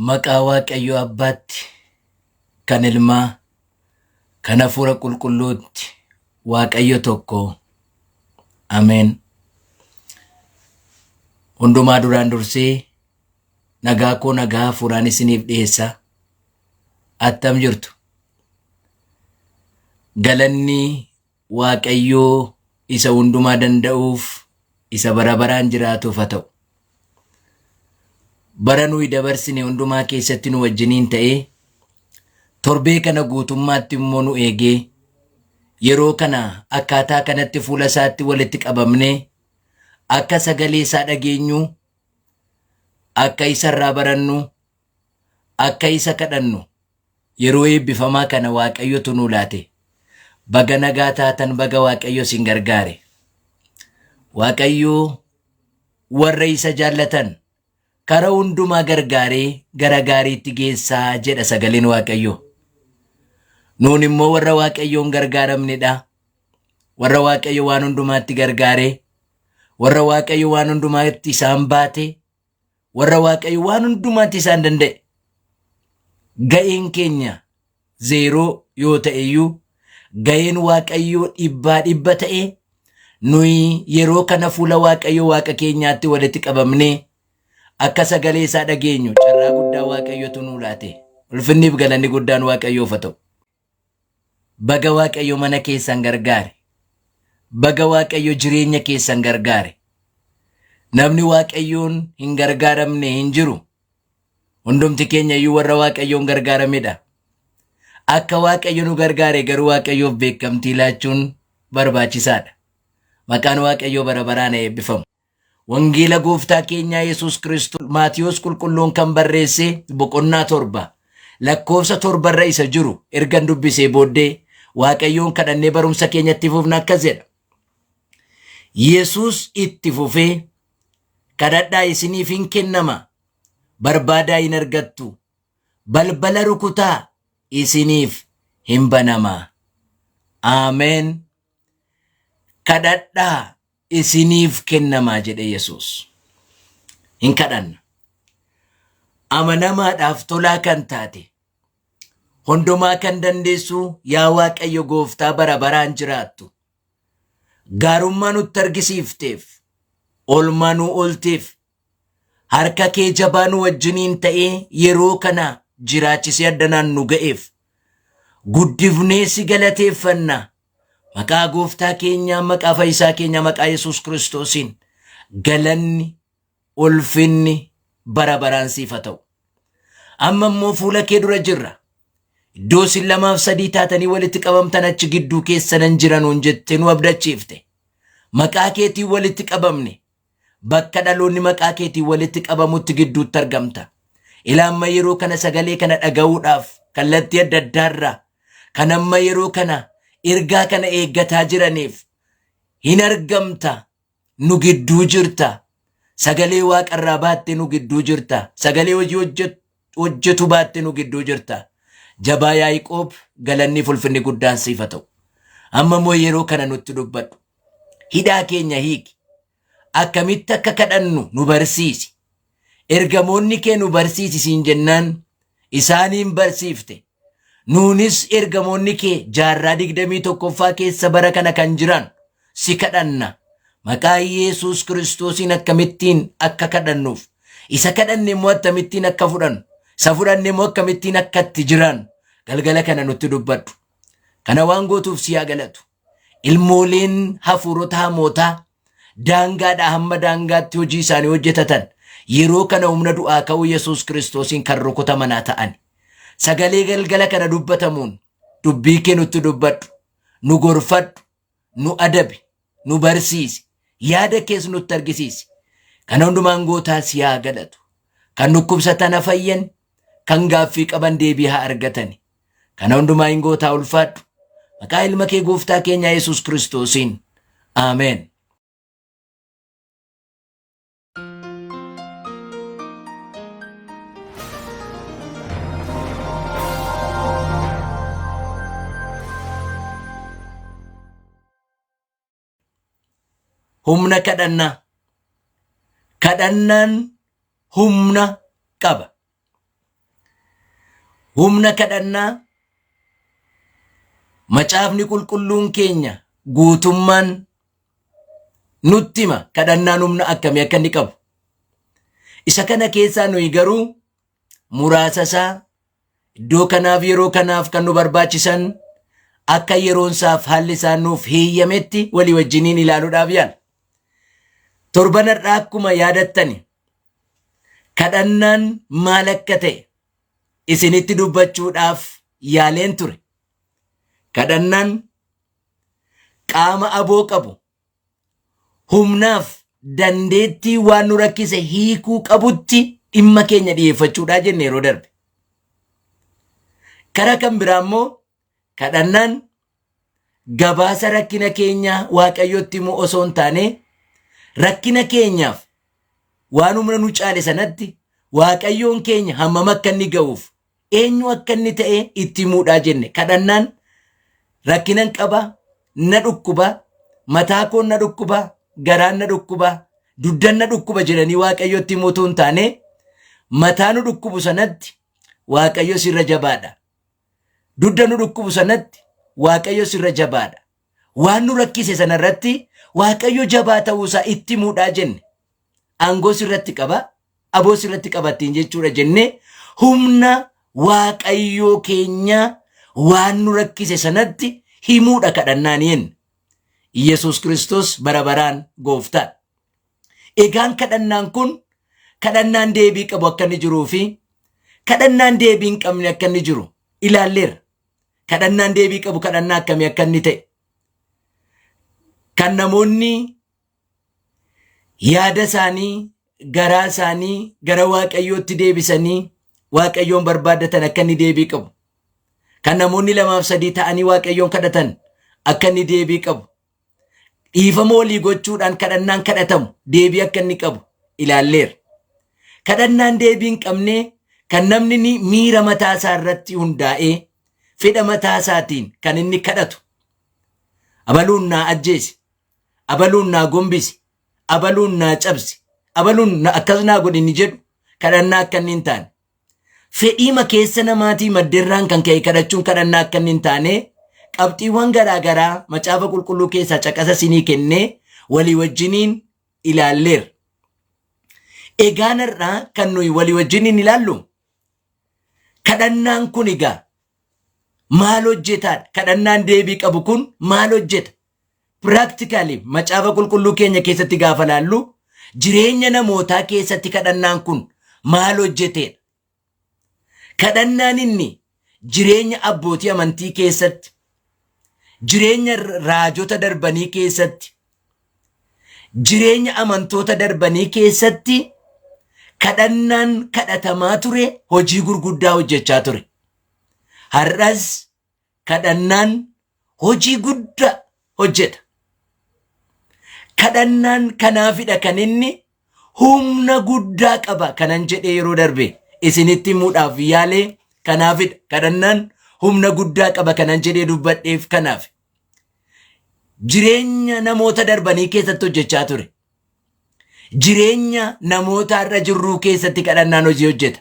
Maqaa Waaqayyo Abbaatti, kan Ilmaa, kan Hafuura Qulqulluutti, Waaqayyo tokko. Ameen. Hundumaa duraan dursee nagaa koo nagaa hafuuraan isiniif dhiyeessa. Attam jirtu? Galanni Waaqayyoo isa hundumaa danda'uuf isa bara baraan jiraatuuf haa ta'u. Bara nuyi dabarsine hundumaa keessatti nu wajjiniin ta'ee torbee kana guutummaatti immoo nu eegee yeroo kana akkaataa kanatti fuula isaatti walitti qabamnee akka sagalee isaa dhageenyu akka isa irraa barannu akka isa kadhannu yeroo eebbifamaa kana Waaqayyotu nuu laate. Baga nagaa taatan baga Waaqayyo isin gargaare. Waaqayyo warra isa jaallatan kara hundumaa gargaaree gara gaariitti geessaa jedha sagaleen Waaqayyo. Nuun immoo warra Waaqayyoon gargaaramnedha. Warra Waaqayyo waan hundumaatti gargaaree, warra Waaqayyo waan hundumaatti isaan baate, warra Waaqayyo waan hundumaatti isaan danda'e. Ga'een keenya zeeroo yoo ta'e iyyuu ga'een Waaqayyoo dhibbaa dhibba ta'e nuyi yeroo kana fuula Waaqayyo Waaqa keenyaatti walitti qabamnee akka sagalee isaa dhageenyu carraa guddaa Waaqayyotu nuu laate. Ulfinniif galanni guddaan Waaqayyoof haa ta'u. Baga Waaqayyo mana keessan gargaare. Baga Waaqayyo jireenya keessan gargaare. Namni Waaqayyoon hin gargaaramne hin jiru. Hundumti keenya iyyuu warra Waaqayyoon gargaaramedha. Akka Waaqayyo nu gargaare garuu Waaqayyoof beekamtii laachuun barbaachisaadha. Maqaan Waaqayyoo bara baraan haa eebbifamu. Wangeela Gooftaa keenyaa Yesuus Kiristoos Maatiyos qulqulluun kan barreesse boqonnaa 7 lakkoofsa torbarra isa jiru ergan dubbisee booddee Waaqayyoon kadhannee barumsa keenyatti fufna akkas jedha. Yesuus itti fufee kadhadhaa isiniif hin kennama, barbaadaa hin argattu, balbala rukutaa isiniif hin banama. Ameen. Kadhadhaa isiniif kennamaa jedhe Yesuus. Hin kadhanna. Amanamaadhaaf tolaa kan taate, hundumaa kan dandeessu yaa Waaqayyo gooftaa bara baraan jiraattu. Gaarummaa nutti argisiifteef, oolmaa nu oolteef, harka kee jabaa nu wajjiniin ta'ee yeroo kana jiraachisee addanaan nu ga'eef guddifnee si galateeffanna. Maqaa gooftaa keenyaa, maqaa fayyisaa keenyaa, maqaa Yesuus Kiristoosiin galanni, ulfinni bara baraan siif haa ta'u. Amma immoo fuula kee dura jirra. Iddoo isin lamaaf sadii taatanii walitti qabamtan achi gidduu keessanan jira nuun jettee nu abdachiifte. Maqaa keetiin walitti qabamne. Bakka dhaloonni maqaa keetiin walitti qabamutti gidduutti argamta. Ilaa amma yeroo kana sagalee kana dhaga'uudhaaf kallattii adda addaarraa kan amma yeroo kana ergaa kana eeggataa jiraniif hin argamta nu gidduu jirta. Sagalee waaqarraa baattee nu gidduu jirta. Sagalee hojii hojjetu baattee nu gidduu jirta. Jabaa Yaaqoob galanni fulfinni guddaan siif haa ta'u. Amma immoo yeroo kana nutti dubbadhu. Hidhaa keenya hiiki. Akkamitti akka kadhannu nu barsiisi. Ergamoonni kee nu barsiisi siin jennaan isaaniin barsiifte. Nuunis ergamoonni kee jaarraa 21ffaa keessa bara kana kan jiran si kadhanna. Maqaa Yesuus Kiristoosiin akkamittiin akka kadhannuuf, isa kadhanne immoo akkamittiin akka fudhannu, isa fudhanne immoo akkamittiin akka itti jiraannu galgala kana nutti dubbadhu. Kana waan gootuuf si haa galatu. Ilmooleen hafuurota hamootaa daangaadhaa hamma daangaatti hojii isaanii hojjetatan yeroo kana humna du'aa ka'uu Yesuus Kiristoosiin kan rukutaman haa ta'an. Sagalee galgala kana dubbatamuun dubbii kee nutti dubbadhu, nu gorfadhu, nu adabi, nu barsiisi, yaada kees nutti argisiisi. Kana hundumaan gootaa si haa galatu. Kan dhukkubsatan haa fayyan, kan gaaffii qaban deebii haa argatani. Kana hundumaa hin gootaa ulfaadhu. Maqaa ilma kee gooftaa keenyaa Yesuus Kiristoosiin. Ameen. Humna kadhannaa. Kadhannaan humna qaba. Humna kadhannaa macaafni qulqulluun keenya guutummaan nutti hima kadhannaan humna akkamii akka inni qabu. Isa kana keessaa nuyi garuu muraasa isaa iddoo kanaaf yeroo kanaaf kan nu barbaachisan akka yeroon isaaf haalli isaa nuuf heeyyametti walii wajjiniin ilaaluudhaaf yaala. Torban har'aa akkuma yaadattani kadhannaan maal akka ta'e isinitti dubbachuudhaaf yaaleen ture. Kadhannaan qaama aboo qabu humnaaf dandeettii waan nu rakkise hiikuu qabutti dhimma keenya dhiyeeffachuudhaa jenne yeroo darbe. Karaa kan biraa immoo kadhannaan gabaasa rakkina keenyaa Waaqayyotti himuu osoo hin taane rakkina keenyaaf waan humna nu caale sanatti Waaqayyoon keenya hammam akka inni ga'uuf eenyu akka inni ta'e itti himuudhaa jenne. Kadhannaan rakkinan qaba, na dhukkuba, mataa koon na dhukkuba, garaan na dhukkuba, dugdan na dhukkuba jedhanii Waaqayyotti himuu utuu hin taane mataa nu dhukkubu sanatti Waaqayyo sirra jabaadha. Dugda nu dhukkubu sanatti Waaqayyo sirra jabaadha. Waan nu rakkise sanarratti Waaqayyo jabaa ta'uusaa itti himuudhaa jenne. Aangoo sirratti qaba, aboo sirratti qaba ittiin jechuudha jennee humna Waaqayyoo keenya waan nu rakkise sanatti himuudha kadhannaan jenne. Yesuus Kiristoos bara baraan gooftaadha. Egaan kadhannaan kun kadhannaan deebii qabu akka inni jiruu fi kadhannaan deebii hin qabne akka inni jiru ilaalleerra. Kadhannaan deebii qabu kadhannaa akkamii akka inni ta'e. Kan namoonni yaada isaanii, garaa isaanii gara Waaqayyootti deebisanii Waaqayyoon barbaaddatan akka inni deebii qabu. Kan namoonni lamaaf sadii ta'anii Waaqayyoon kadhatan akka inni deebii qabu. Dhiifama walii gochuudhaan kadhannaan kadhatamu deebii akka inni qabu ilaalleerra. Kadhannaan deebii hin qabne kan namni ni miira mataa isaa irratti hundaa'ee fedha mataa isaatiin kan inni kadhatu. Abaluun naa ajjeesi, abaluun naa gombisi, abaluun naa cabsi, abaluun akkas naa godhi inni jedhu kadhannaa akka inni hin taane. Fedhiima keessa namaatii madderraan kan ka'e kadhachuun kadhannaa akka inni hin taane qabxiiwwan garaa garaa macaafa qulqulluu keessaa caqasa isinii kennee walii wajjiniin ilaalleerra. Egaan har'aa kan nuyi walii wajjiniin ilaallu kadhannaan kun egaa maal hojjetaadha? Kadhannaan deebii qabu kun maal hojjeta? Practically macaafa qulqulluu keenya keessatti gaafa laallu jireenya namootaa keessatti kadhannaan kun maal hojjeteedha? Kadhannaan inni jireenya abbootii amantii keessatti, jireenya raajota darbanii keessatti, jireenya amantoota darbanii keessatti kadhannaan kadhatamaa ture hojii gurguddaa hojjechaa ture. Har'as kadhannaan hojii guddaa hojjeta. Kadhannaan kanaafidha kan inni humna guddaa qaba kanan jedhee yeroo darbe isinitti himuudhaaf yaalee kanaafidha. Kadhannaan humna guddaa qaba kanan jedhee dubbadheef kanaaf. Jireenya namoota darbanii keessatti hojjechaa ture. Jireenya namoota har'a jirruu keessatti kadhannaan hojii hojjeta.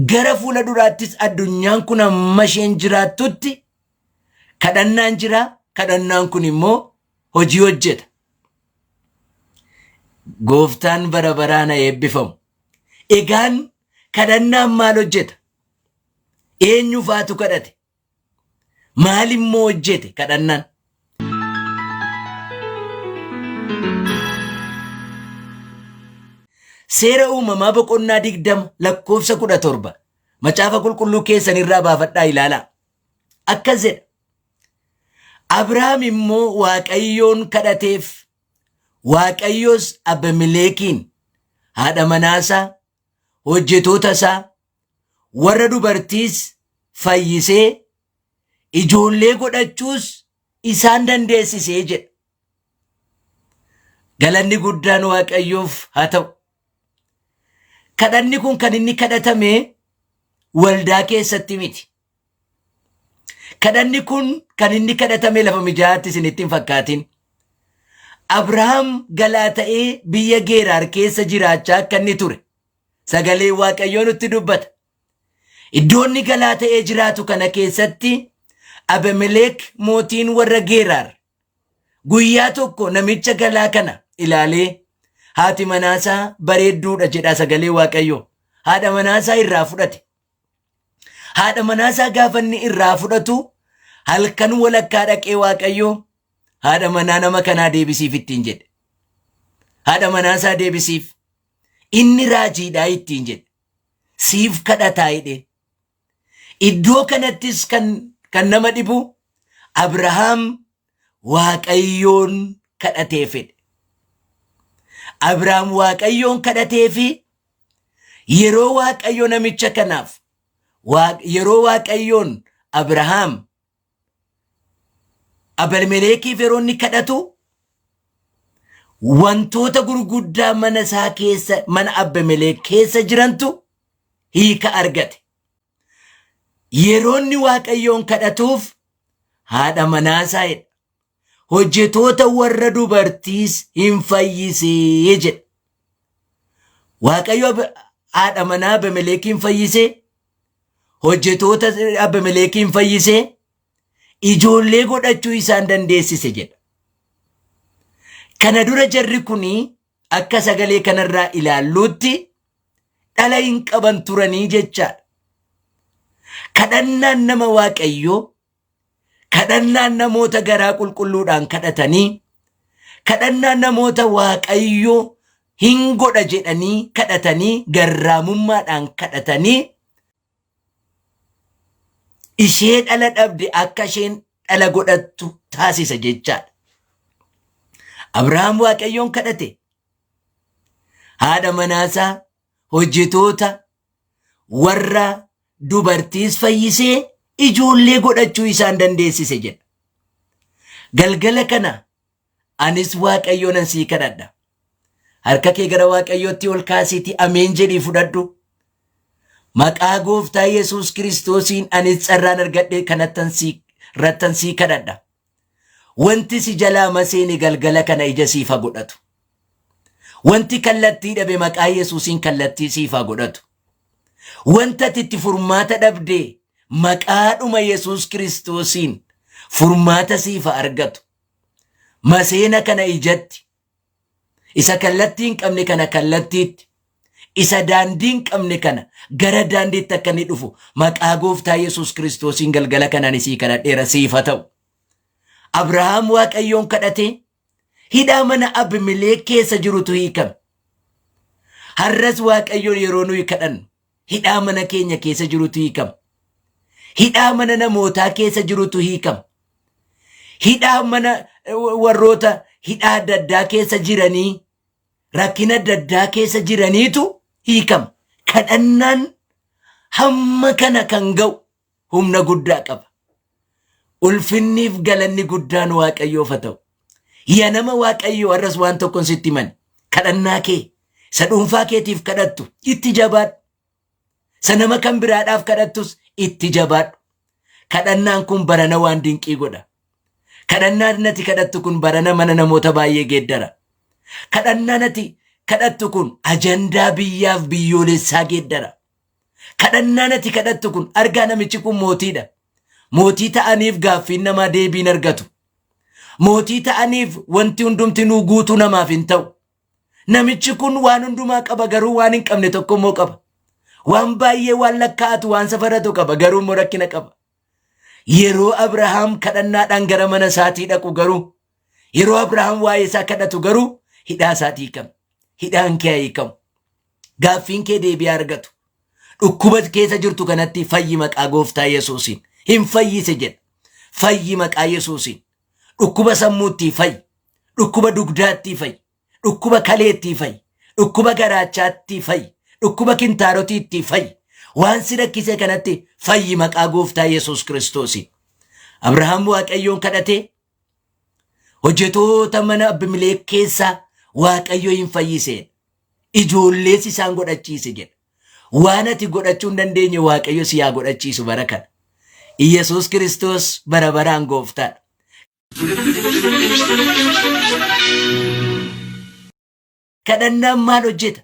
Gara fuula duraattis addunyaan kun amma isheen jiraattutti kadhannaan jira. Kadhannaan kun immoo hojii hojjeta. Gooftaan bara baraan haa eebbifamu. Egaan kadhannaan maal hojjeta? Eenyu faatu kadhate? Maal immoo hojjete kadhannaan? Seera uumamaa boqonnaa 20 lakkoofsa 17 macaafa qulqulluu keessan irraa baafadhaa ilaalaa. Akkas jedha. Abrahaam immoo Waaqayyoon kadhateef Waaqayyos Abemileekiin haadha manaasaa hojjetoota isaa warra dubartiis fayyisee ijoollee godhachuus isaan dandeessisee jedha. Galanni guddaan Waaqayyoof haa ta'u. Kadhanni kun kan inni kadhatame waldaa keessatti miti. Kadhanni kun kan inni kadhatame lafa mijaa'aatti isinitti hin fakkaatin. Abrahaam galaa ta'ee biyya Geeraar keessa jiraachaa akka inni ture sagalee Waaqayyoo nutti dubbata. Iddoo inni galaa ta'ee jiraatu kana keessatti Abimelek mootiin warra Geeraar guyyaa tokko namicha galaa kana ilaalee haati manaasaa bareedduudha jedha sagalee Waaqayyoo. Haadha manaasaa irraa fudhate. Haadha manaasaa gaafa inni irraa fudhatu halkan walakkaa dhaqee Waaqayyoo haadha manaa nama kanaa deebisiif ittiin jedhe. Haadha manaasaa deebisiif. Inni raajiidhaa ittiin jedhe. Siif kadhataa jedheen. Iddoo kanattis kan, kan nama dhibu Abrahaam Waaqayyoon kadhatee fedhe. Abrahaam Waaqayyoon kadhatee fi yeroo Waaqayyo namicha kanaaf yeroo Waaqayyoon Abrahaam Abalmeleekiif yeroo inni kadhatu wantoota gurguddaa mana isaa keessa mana Abimelek keessa jirantu hiika argate. Yeroo inni Waaqayyoon kadhatuuf haadha manaa isaa jedha. Hojjetoota warra dubartiis hin fayyisee jedha. Waaqayyo haadha manaa Abimeleekiin fayyisee, hojjetoota Abimeleekiin fayyisee, ijoollee godhachuu isaan dandeessise jedha. Kana dura jarri kuni akka sagalee kanarraa ilaalluutti dhala hin qaban turanii jechaadha. Kadhannaan nama Waaqayyoo, kadhannaan namoota garaa qulqulluudhaan kadhatanii, kadhannaan namoota Waaqayyoo hin godha jedhanii kadhatanii, garraamummaadhaan kadhatanii, ishee dhala dhabde akka isheen dhala godhattu taasisa jechaadha. Abrahaam Waaqayyoon kadhate. Haadha manaasaa hojjetoota warra dubartiis fayyisee ijoollee godhachuu isaan dandeessise jedha. Galgala kana anis Waaqayyoon nan sii kadhadha. Harka kee gara Waaqayyootti ol kaasiitii ameen jedhii fudhadhu. Maqaa gooftaa Yesuus Kiristoosiin anis carraan argadhe kanattan sii rattan sii kadhadha. Wanti si jalaa maseene galgala kana ija siif haa godhatu. Wanti kallattii dhabe maqaa Yesuusiin kallattii siif haa godhatu. Wanta ati itti furmaata dhabde maqaadhuma Yesuus Kiristoosiin furmaata siif haa argatu. Maseena kana ijatti, isa kallattii hin qabne kana kallattiitti, isa daandii hin qabne kana gara daandiitti akka inni dhufu maqaa gooftaa Yesuus Kiristoosiin galgala kanaan isii kadhadheera siif haa ta'u. Abrahaam Waaqayyoon kadhatee hidhaa mana Abimeleek keessa jirutu hiikame. Har'as Waaqayyoon yeroo nuyi kadhannu hidhaa mana keenya keessa jirutu hiikama. Hidhaa mana namootaa keessa jirutu hiikama. Hidhaa mana warroota hidhaa adda addaa keessa jiranii rakkina adda addaa keessa jiraniitu hiikama. Kadhannaan hamma kana kan ga'u humna guddaa qaba. Ulfinniif galanni guddaan Waaqayyoof haa ta'u. Yaa nama Waaqayyoo har'as waan tokkon sitti himan. Kadhannaa kee isa dhuunfaa keetiif kadhattu itti jabaadhu. Isa nama kan biraadhaaf kadhattus itti jabaadhu. Kadhannaan kun barana waan dinqii godha. Kadhannaan nati kadhattu kun barana mana namoota baay'ee geeddara. Kadhannaan ati kadhattu kun ajandaa biyyaaf biyyoolessaa geeddara. Kadhannaan ati kadhattu kun argaa namichi kun mootiidha. Mootii ta'aniif gaaffiin namaa deebiin argatu. Mootii ta'aniif wanti hundumtinuu guutuu namaaf hin ta'u. Namichi kun waan hundumaa qaba garuu waan hin qabne tokko immoo qaba. Waan baay'ee waan lakkaa'atu waan safaratu qaba garuu immoo rakkina qaba. Yeroo Abrahaam kadhannaadhaan gara mana isaatii dhaqu garuu yeroo Abrahaam waa'ee isaa kadhatu garuu hidhaa isaatii hiikame. Hidhaan kee haa hiikamu. Gaaffiin kee deebii haa argatu. Dhukkuba keessa jirtu kanatti fayyi maqaa gooftaa Yesuusiin. Hin fayyise jedha. Fayyi maqaa Yesuusiin. Dhukkuba sammuuttii fayyi. Dhukkuba dugdaattii fayyi. Dhukkuba kaleettii fayyi. Dhukkuba garaachaattii fayyi. Dhukkuba kintaarotiittii fayyi. Waan si rakkise kanatti fayyi maqaa gooftaa Yesuus Kiristoosiin. Abrahaam Waaqayyoon kadhatee hojjetoota mana Abimileek keessaa Waaqayyo hin fayyisee. Ijoollees isaan godhachiise jedha. Waan ati godhachuu hin dandeenye Waaqayyo si haa godhachiisu bara kana. Iyyasuus Kiristoos bara baraan gooftaadha. Kadhannaan maal hojjeta?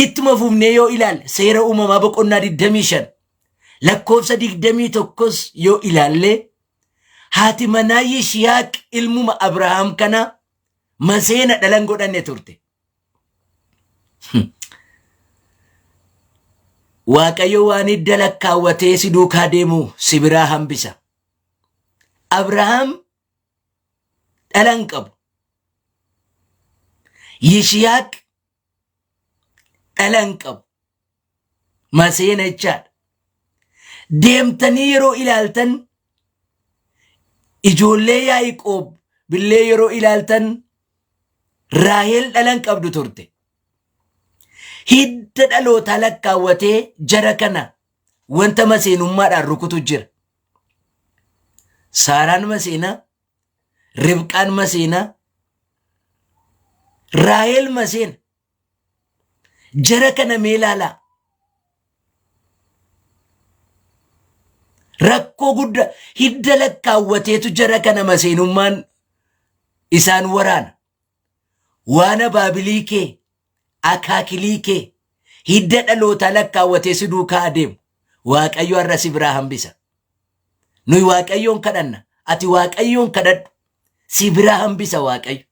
Ittuma fufnee yoo ilaalle seera uumamaa boqonnaa 25 lakkoofsa 21s yoo ilaalle haati manaa Yishihaaq ilmuma Abrahaam kana maseena dhala hin godhanne turte. Waaqayyo waan hidda lakkaawwatee si duukaa deemu si biraa hambisa. Abrahaam dhala hin qabu. Yishihaaq dhala hin qabu. Maseena jechaadha. Deemtanii yeroo ilaaltan ijoollee Yaa'iqoob billee yeroo ilaaltan Raahel dhala hin qabdu turte. Hidda dhalootaa lakkaawwatee jara kana wanta maseenummaadhaan rukutu jira. Saaraan maseenaa, Ribqaan maseenaa, Raahel maseena. Jara kana mee ilaalaa. Rakkoo guddaa hidda lakkaawwateetu jara kana maseenummaan isaan waraana. Waan abaabilii kee, akaakilii kee, hidda dhalootaa lakkaawwatee si duukaa adeemu. Waaqayyo har'a si biraa hambisa. Nuyi Waaqayyoon kadhanna. Ati Waaqayyoon kadhadhu. Si biraa hambisa Waaqayyo.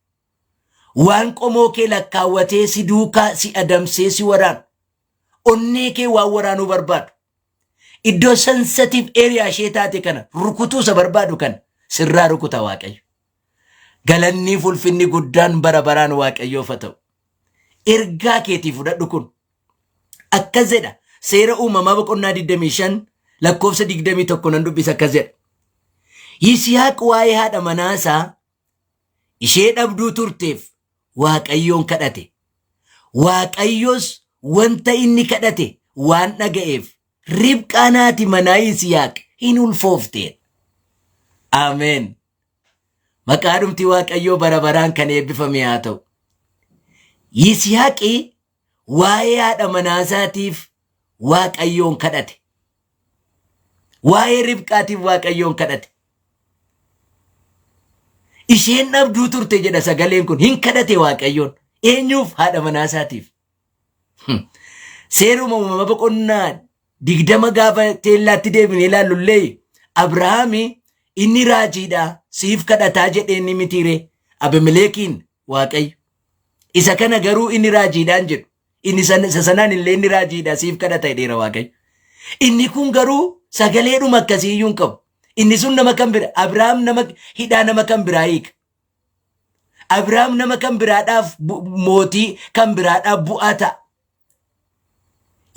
Waan qomoo kee lakkaawwatee si duukaa si adamsee si waraanu. Onnee kee waan waraanuu barbaadu. Iddoo sensitive area ishee taate kana rukutuu isa barbaadu kana sirraa rukuta Waaqayyo. Galannii fi ulfinni guddaan bara baraan Waaqayyoof haa ta'u. Ergaa keetii fudhadhu kun. Akkas jedha seera uumamaa boqonnaa 25 lakkoofsa 21 nan dubbisa akkas jedha. Yisihaaq waa'ee haadha manaa isaa ishee dhabduu turteef Waaqayyoon kadhate. Waaqayyos wanta inni kadhate waan dhaga'eef Ribqaan haati manaa Yisihaaq hin ulfoofte. Ameen. Maqaadhumti Waaqayyoo bara baraan kan eebbifame haa ta'u. Yisihaaqi waa'ee haadha manaa isaatiif Waaqayyoon kadhate. Waa'ee Ribqaatiif Waaqayyoon kadhate. Isheen dhabduu turte jedha sagaleen kun hin kadhate Waaqayyoon. Eenyuuf? Haadha manaa isaatiif. Seeruma uumama boqonnaa 20 gaafa teellaatti deebinee ilaallullee Abrahaami inni raajiidha siif kadhataa jedheen ni mitiire Abimeleekiin Waaqayyo. Isa kana garuu inni raajiidhaan jedhu. Inni isa sanaan illee inni raajiidha siif kadhata jedheera Waaqayyo. Inni kun garuu sagaleedhuma akkasii iyyuu hin qabu. Inni sun nama kan bira Abrahaam nama hidhaa nama kan biraa hiika. Abrahaam nama kan biraadhaaf mootii kan biraadhaaf bu'aa ta'a.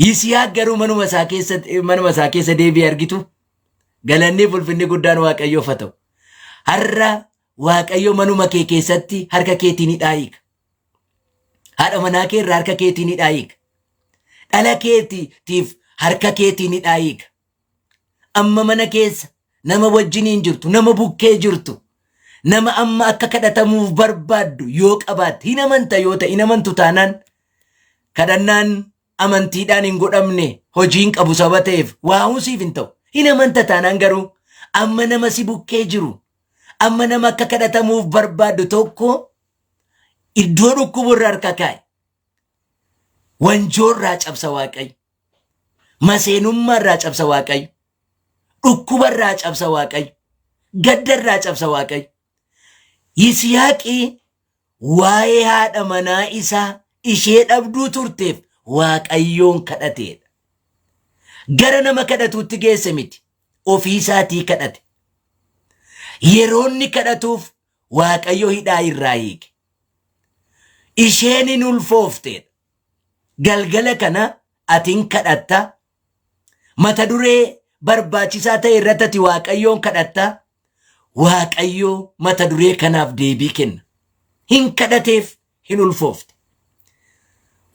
Yisihaaq garuu manuma isaa keessa deebi'ee argitu galanni fi ulfinni guddaan Waaqayyoof haa ta'u. Har'a Waaqayyo manuma kee keessatti harka keetiin hidhaa hiika. Haadha manaa kee irraa harka keetiin hidhaa hiika. Dhala keetiif harka keetiin hidhaa hiika. Amma mana keessa nama wajjiniin jirtu, nama bukkee jirtu, nama amma akka kadhatamuuf barbaaddu yoo qabaatte, hin amanta yoo ta'e, hin amantu taanaan kadhannaan amantiidhaan hin godhamne hojii hin qabu sababa ta'eef waa'uun siif hin ta'u. Hin amanta taanaan garuu amma nama si bukkee jiru, amma nama akka kadhatamuuf barbaaddu tokko iddoo dhukkubu irra harka kaa'e. Wanjoo irraa cabsa Waaqayyo. Maseenummaa irraa cabsa Waaqayyo. Dhukkuba irraa cabsa Waaqayyo. Gadda irraa cabsa Waaqayyo. Yisihaaqi waa'ee haadha manaa isaa ishee dhabduu turteef Waaqayyoon kadhateedha. Gara nama kadhatuutti geesse miti. Ofii isaatii kadhate. Yeroo inni kadhatuuf Waaqayyo hidhaa irraa hiike. Isheen hin ulfoofteedha. Galgala kana ati hin kadhatta. Mata duree barbaachisaa ta'e irratti ati Waaqayyoon kadhatta. Waaqayyo mata duree kanaaf deebii kenna. Hin kadhateef hin ulfoofte.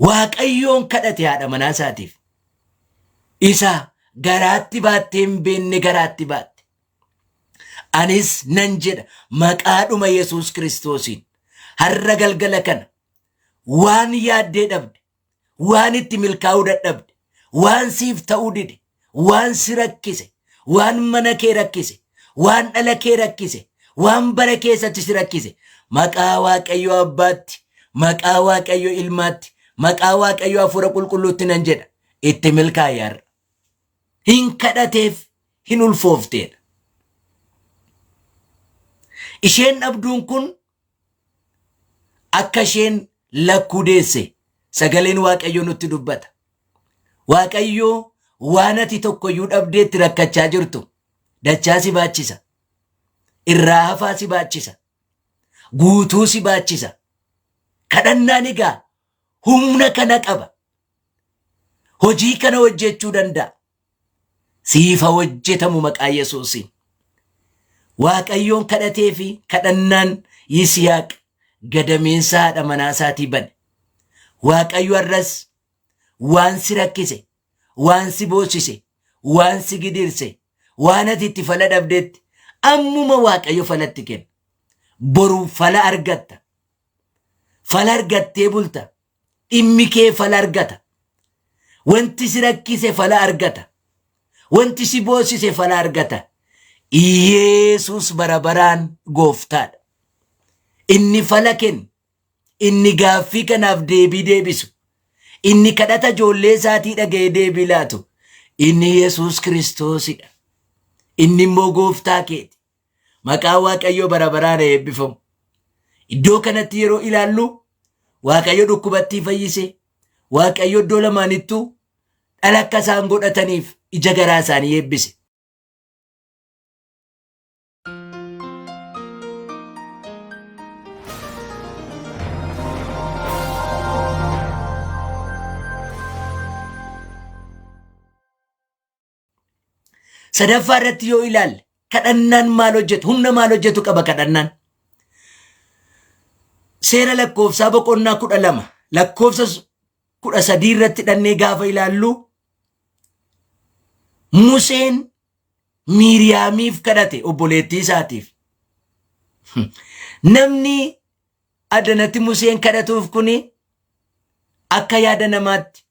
Waaqayyoon kadhate haadha manaa isaatiif. Isa garaatti baattee hin beekne garaatti baatte. Anis nan jedha maqaadhuma Yesuus Kiristoosiin har'a galgala kana waan yaaddee dhabde, waan itti milkaa'uu dadhabde, waan siif ta'uu dide, waan si rakkise, waan mana kee rakkise, waan dhala kee rakkise, waan bara keessatti si rakkise, maqaa Waaqayyo Abbaatti, maqaa Waaqayyo Ilmaatti, Maqaa Waaqayyoo hafuura qulqulluutti nan jedha. Itti milkaa'i har'a. Hin kadhateef hin ulfoofteedha. Isheen dhabduun kun akka isheen lakkuu deesse sagaleen Waaqayyoo nutti dubbata. Waaqayyoo waan ati tokkoyyuu dhabdeetti rakkachaa jirtu dachaa si baachisa. Irraa hafaa si baachisa. Guutuu si baachisa. Kadhannaan egaa humna kana qaba. Hojii kana hojjechuu danda'a. Siif haa hojjetamu maqaa Yesuusiin. Waaqayyoon kadhatee fi kadhannaan Yisihaaq gadameessa haadha manaa isaatii bane. Waaqayyo har'as waan si rakkise, waan si boossise, waan si gidirse, waan ati itti fala dhabdetti ammuma Waaqayyo falatti kenna. Boru fala argatta. Fala argattee bulta. Dhimmi kee fala argata. Wanti si rakkise fala argata. Wanti si boossise fala argata. Iyeesuus bara baraan gooftaadha. Inni fala kenna. Inni gaaffii kanaaf deebii deebisu. Inni kadhata ijoollee isaatii dhaga'ee deebii laatu. Inni Yesuus Kiristoosidha. Inni immoo gooftaa keeti. Maqaan Waaqayyoo bara baraan haa eebbifamu. Iddoo kanatti yeroo ilaallu Waaqayyo dhukkubattii fayyise. Waaqayyo iddoo lamaanittuu dhala akka isaan godhataniif ija garaa isaanii eebbise. Sadaffaa irratti yoo ilaalle kadhannaan maal hojjetu? Humna maal hojjetu qaba kadhannaan? Seera lakkoofsaa boqonnaa 12 lakkoofsa 13 irratti dhannee gaafa ilaallu Museen Miiriyaamiif kadhate obboleettii isaatiif. Namni adanatti Museen kadhatuuf kuni akka yaada namaatti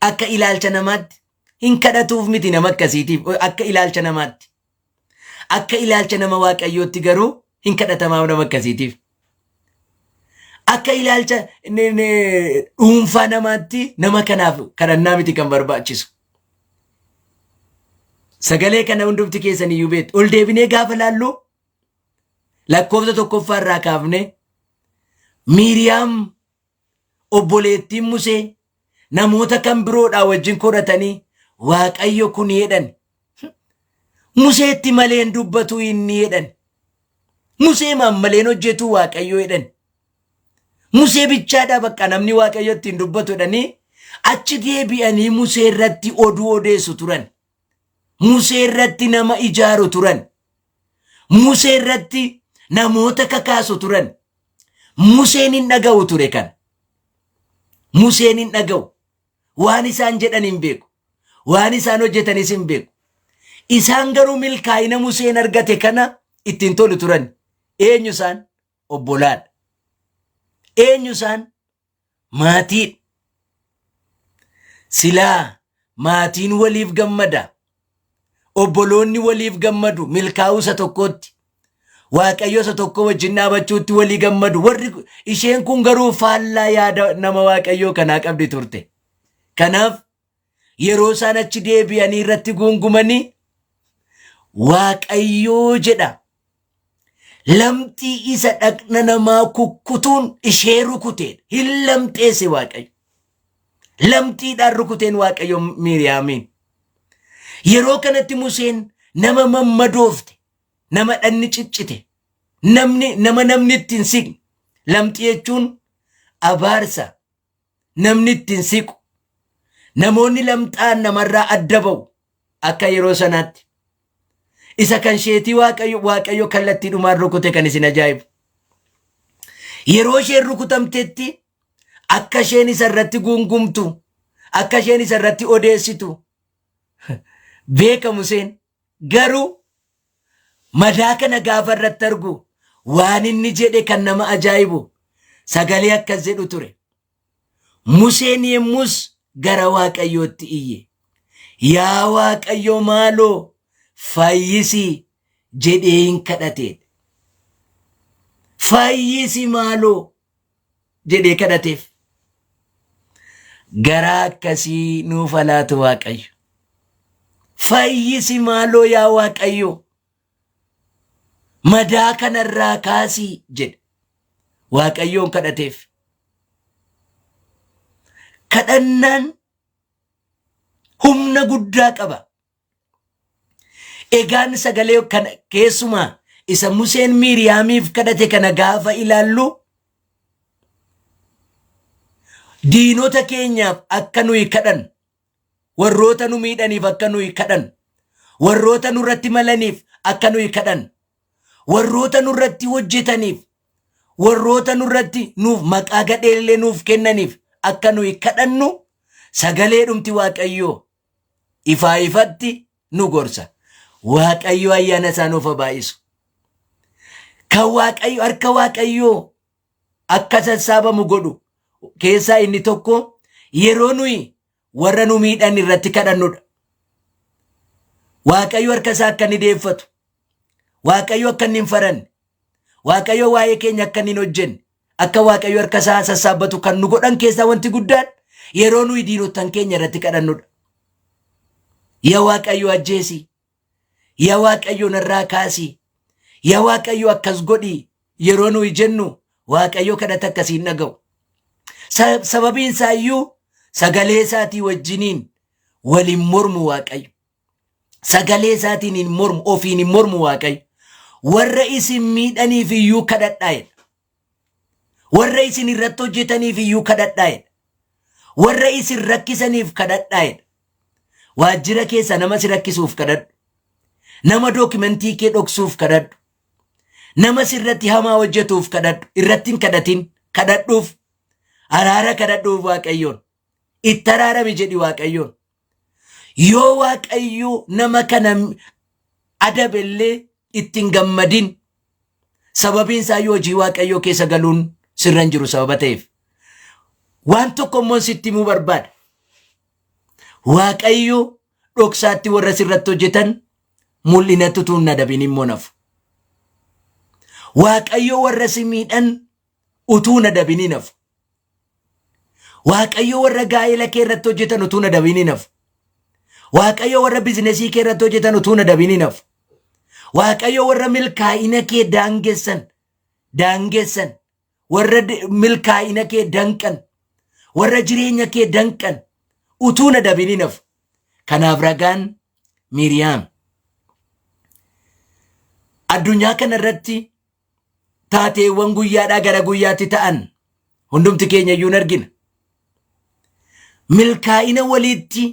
akka ilaalcha namaatti hin kadhatuuf miti nama akkasiitiif akka ilaalcha namaatti. Akka ilaalcha nama waaqayyootti garuu hin kadhatamaaf nama akkasiitiif. Akka ilaalcha dhuunfaa namaatti nama kanaaf kadhannaa miti kan barbaachisu. Sagalee kana hundumti keessan iyyuu beektu. Ol deebinee gaafa laallu lakkoofsa tokkoffaa irraa kaafne Miiriyaam obboleettiin Musee namoota kan biroodhaa wajjin koratanii Waaqayyo kun jedhan. Museetti maleen dubbatu inni jedhan. Musee maleen hojjetu Waaqayyo jedhan. Musee bichaadhaa bakka namni Waaqayyo ittiin dubbatu jedhanii achi deebi'anii Musee irratti oduu odeessu turan. Musee irratti nama ijaaru turan. Musee irratti namoota kakaasu turan. Museen hin dhaga'u ture kana. Museen hin dhaga'u. Waan isaan jedhan hin beeku. Waan isaan hojjetanis hin beeku. Isaan garuu milkaa'ina Museen argate kana ittiin tolu turan. Eenyu isaan? Obbolaadha. Eenyu isaan? Maatiidha. Silaa maatiin waliif gammada. Obboloonni waliif gammadu milkaa'uu isa tokkootti. Waaqayyo isa tokko wajjin dhaabachuutti walii gammadu. Warri isheen kun garuu faallaa yaada nama Waaqayyoo kanaa qabdi turte. Kanaaf yeroo isaan achi deebi'anii irratti guungumanii Waaqayyoo jedha. Lamxii isa dhaqna namaa kukkutuun ishee rukuteedha. Hin lamxeesse Waaqayyo. Lamxiidhaan rukuteen Waaqayyo Miiriyaamiin. Yeroo kanatti Museen nama mammadoofte, nama dhanni ciccite, namni nama namni itti hin siqne. Lamxii jechuun abaarsa namni itti hin siqu. Namoonni lamxaan namarraa adda ba'u akka yeroo sanaatti. Isa kan sheetii Waaqayyo Waaqayyo kallattii dhumaan rukute kan isin ajaa'ibu. Yeroo isheen rukutamtetti akka isheen isa irratti guungumtu, akka isheen isa irratti odeessitu beeka Museen. Garuu madaa kana gaafa irratti argu waan inni jedhe kan nama ajaa'ibu sagalee akkas jedhu ture. Museen yemmus gara Waaqayyootti iyye. Yaa Waaqayyo maaloo fayyisi jedhee hin kadhate. Fayyisi maaloo jedhee kadhateef. Garaa akkasii nuuf haa laatu Waaqayyo. Fayyisi maaloo yaa Waaqayyo. Madaa kanarraa kaasii jedhe. Waaqayyoon kadhateef. Kadhannaan humna guddaa qaba. Egaan sagalee kana keessumaa isa Museen Miiriyaamiif kadhate kana gaafa ilaallu diinota keenyaaf akka nuyi kadhannu, warroota nu miidhaniif akka nuyi kadhannu, warroota nurratti malaniif akka nuyi kadhannu, warroota nurratti hojjetaniif, warroota nurratti nuuf maqaa gadheellee nuuf kennaniif akka nuyi kadhannu sagalee dhumti Waaqayyoo ifaa ifatti nu gorsa. Waaqayyo ayyaana isaa nuuf haa baay'isu. Kan Waaqayyo harka Waaqayyoo akka sassaabamu godhu keessaa inni tokko yeroo nuyi warra nu miidhan irratti kadhannudha. Waaqayyo harka isaa akka inni deeffatu, Waaqayyo akka inni hin faranne, Waaqayyo waa'ee keenya akka inni hin hojjenne, akka Waaqayyo harka isaa sassaabbatu kan nu godhan keessaa wanti guddaan yeroo nuyi diinottan keenya irratti kadhannudha. Yaa Waaqayyo ajjeesi, yaa Waaqayyo narraa kaasi, yaa Waaqayyo akkas godhi yeroo nuyi jennu Waaqayyo kadhata akkasii hin dhaga'u. Sababiin isaa iyyuu sagalee isaatii wajjiniin waliin mormu Waaqayyo. Sagalee isaatiin hin mormu, ofiin hin mormu Waaqayyo. Warra isin miidhaniif iyyuu kadhadhaa jedha. Warra isin irratti hojjetaniif iyyuu kadhadhaa jedha. Warra isin rakkisaniif kadhadhaa jedha. Waajjira keessa nama si rakkisuuf kadhadhu. Nama dookimentii kee dhoksuuf kadhadhu. Nama sirratti hamaa hojjetuuf kadhadhu. Irratti hin kadhatin. Kadhadhuuf. Araara kadhadhuuf Waaqayyoon. Itti araarami jedhi Waaqayyoon. Yoo Waaqayyo nama kana adabellee itti hin gammadin. Sababiin isaa yoo hojii Waaqayyoo keessa galuun sirra hin jiru sababa ta'eef. Waan tokko immoo sitti himuu barbaada. Waaqayyo dhoksaatti warra sirratti hojjetan mul'inatti utuu hin adabin immoo nafu. Waaqayyo warra si miidhan utuu hin adabin hin hafu. Waaqayyo warra gaa'ela kee irratti hojjetan utuu hin adabin hin hafu. Waaqayyo warra bizinesii kee irratti hojjetan utuu hin adabin hin hafu. Waaqayyo warra milkaa'ina kee daangessan daangessan warra milkaa'ina kee danqan warra jireenya kee danqan utuu hin adabin hin hafu. Kanaaf ragaan Miiriyaam. Addunyaa kana irratti taateewwan guyyaadhaa gara guyyaatti ta'an hundumti keenya iyyuu hin argina. Milkaa'ina waliitti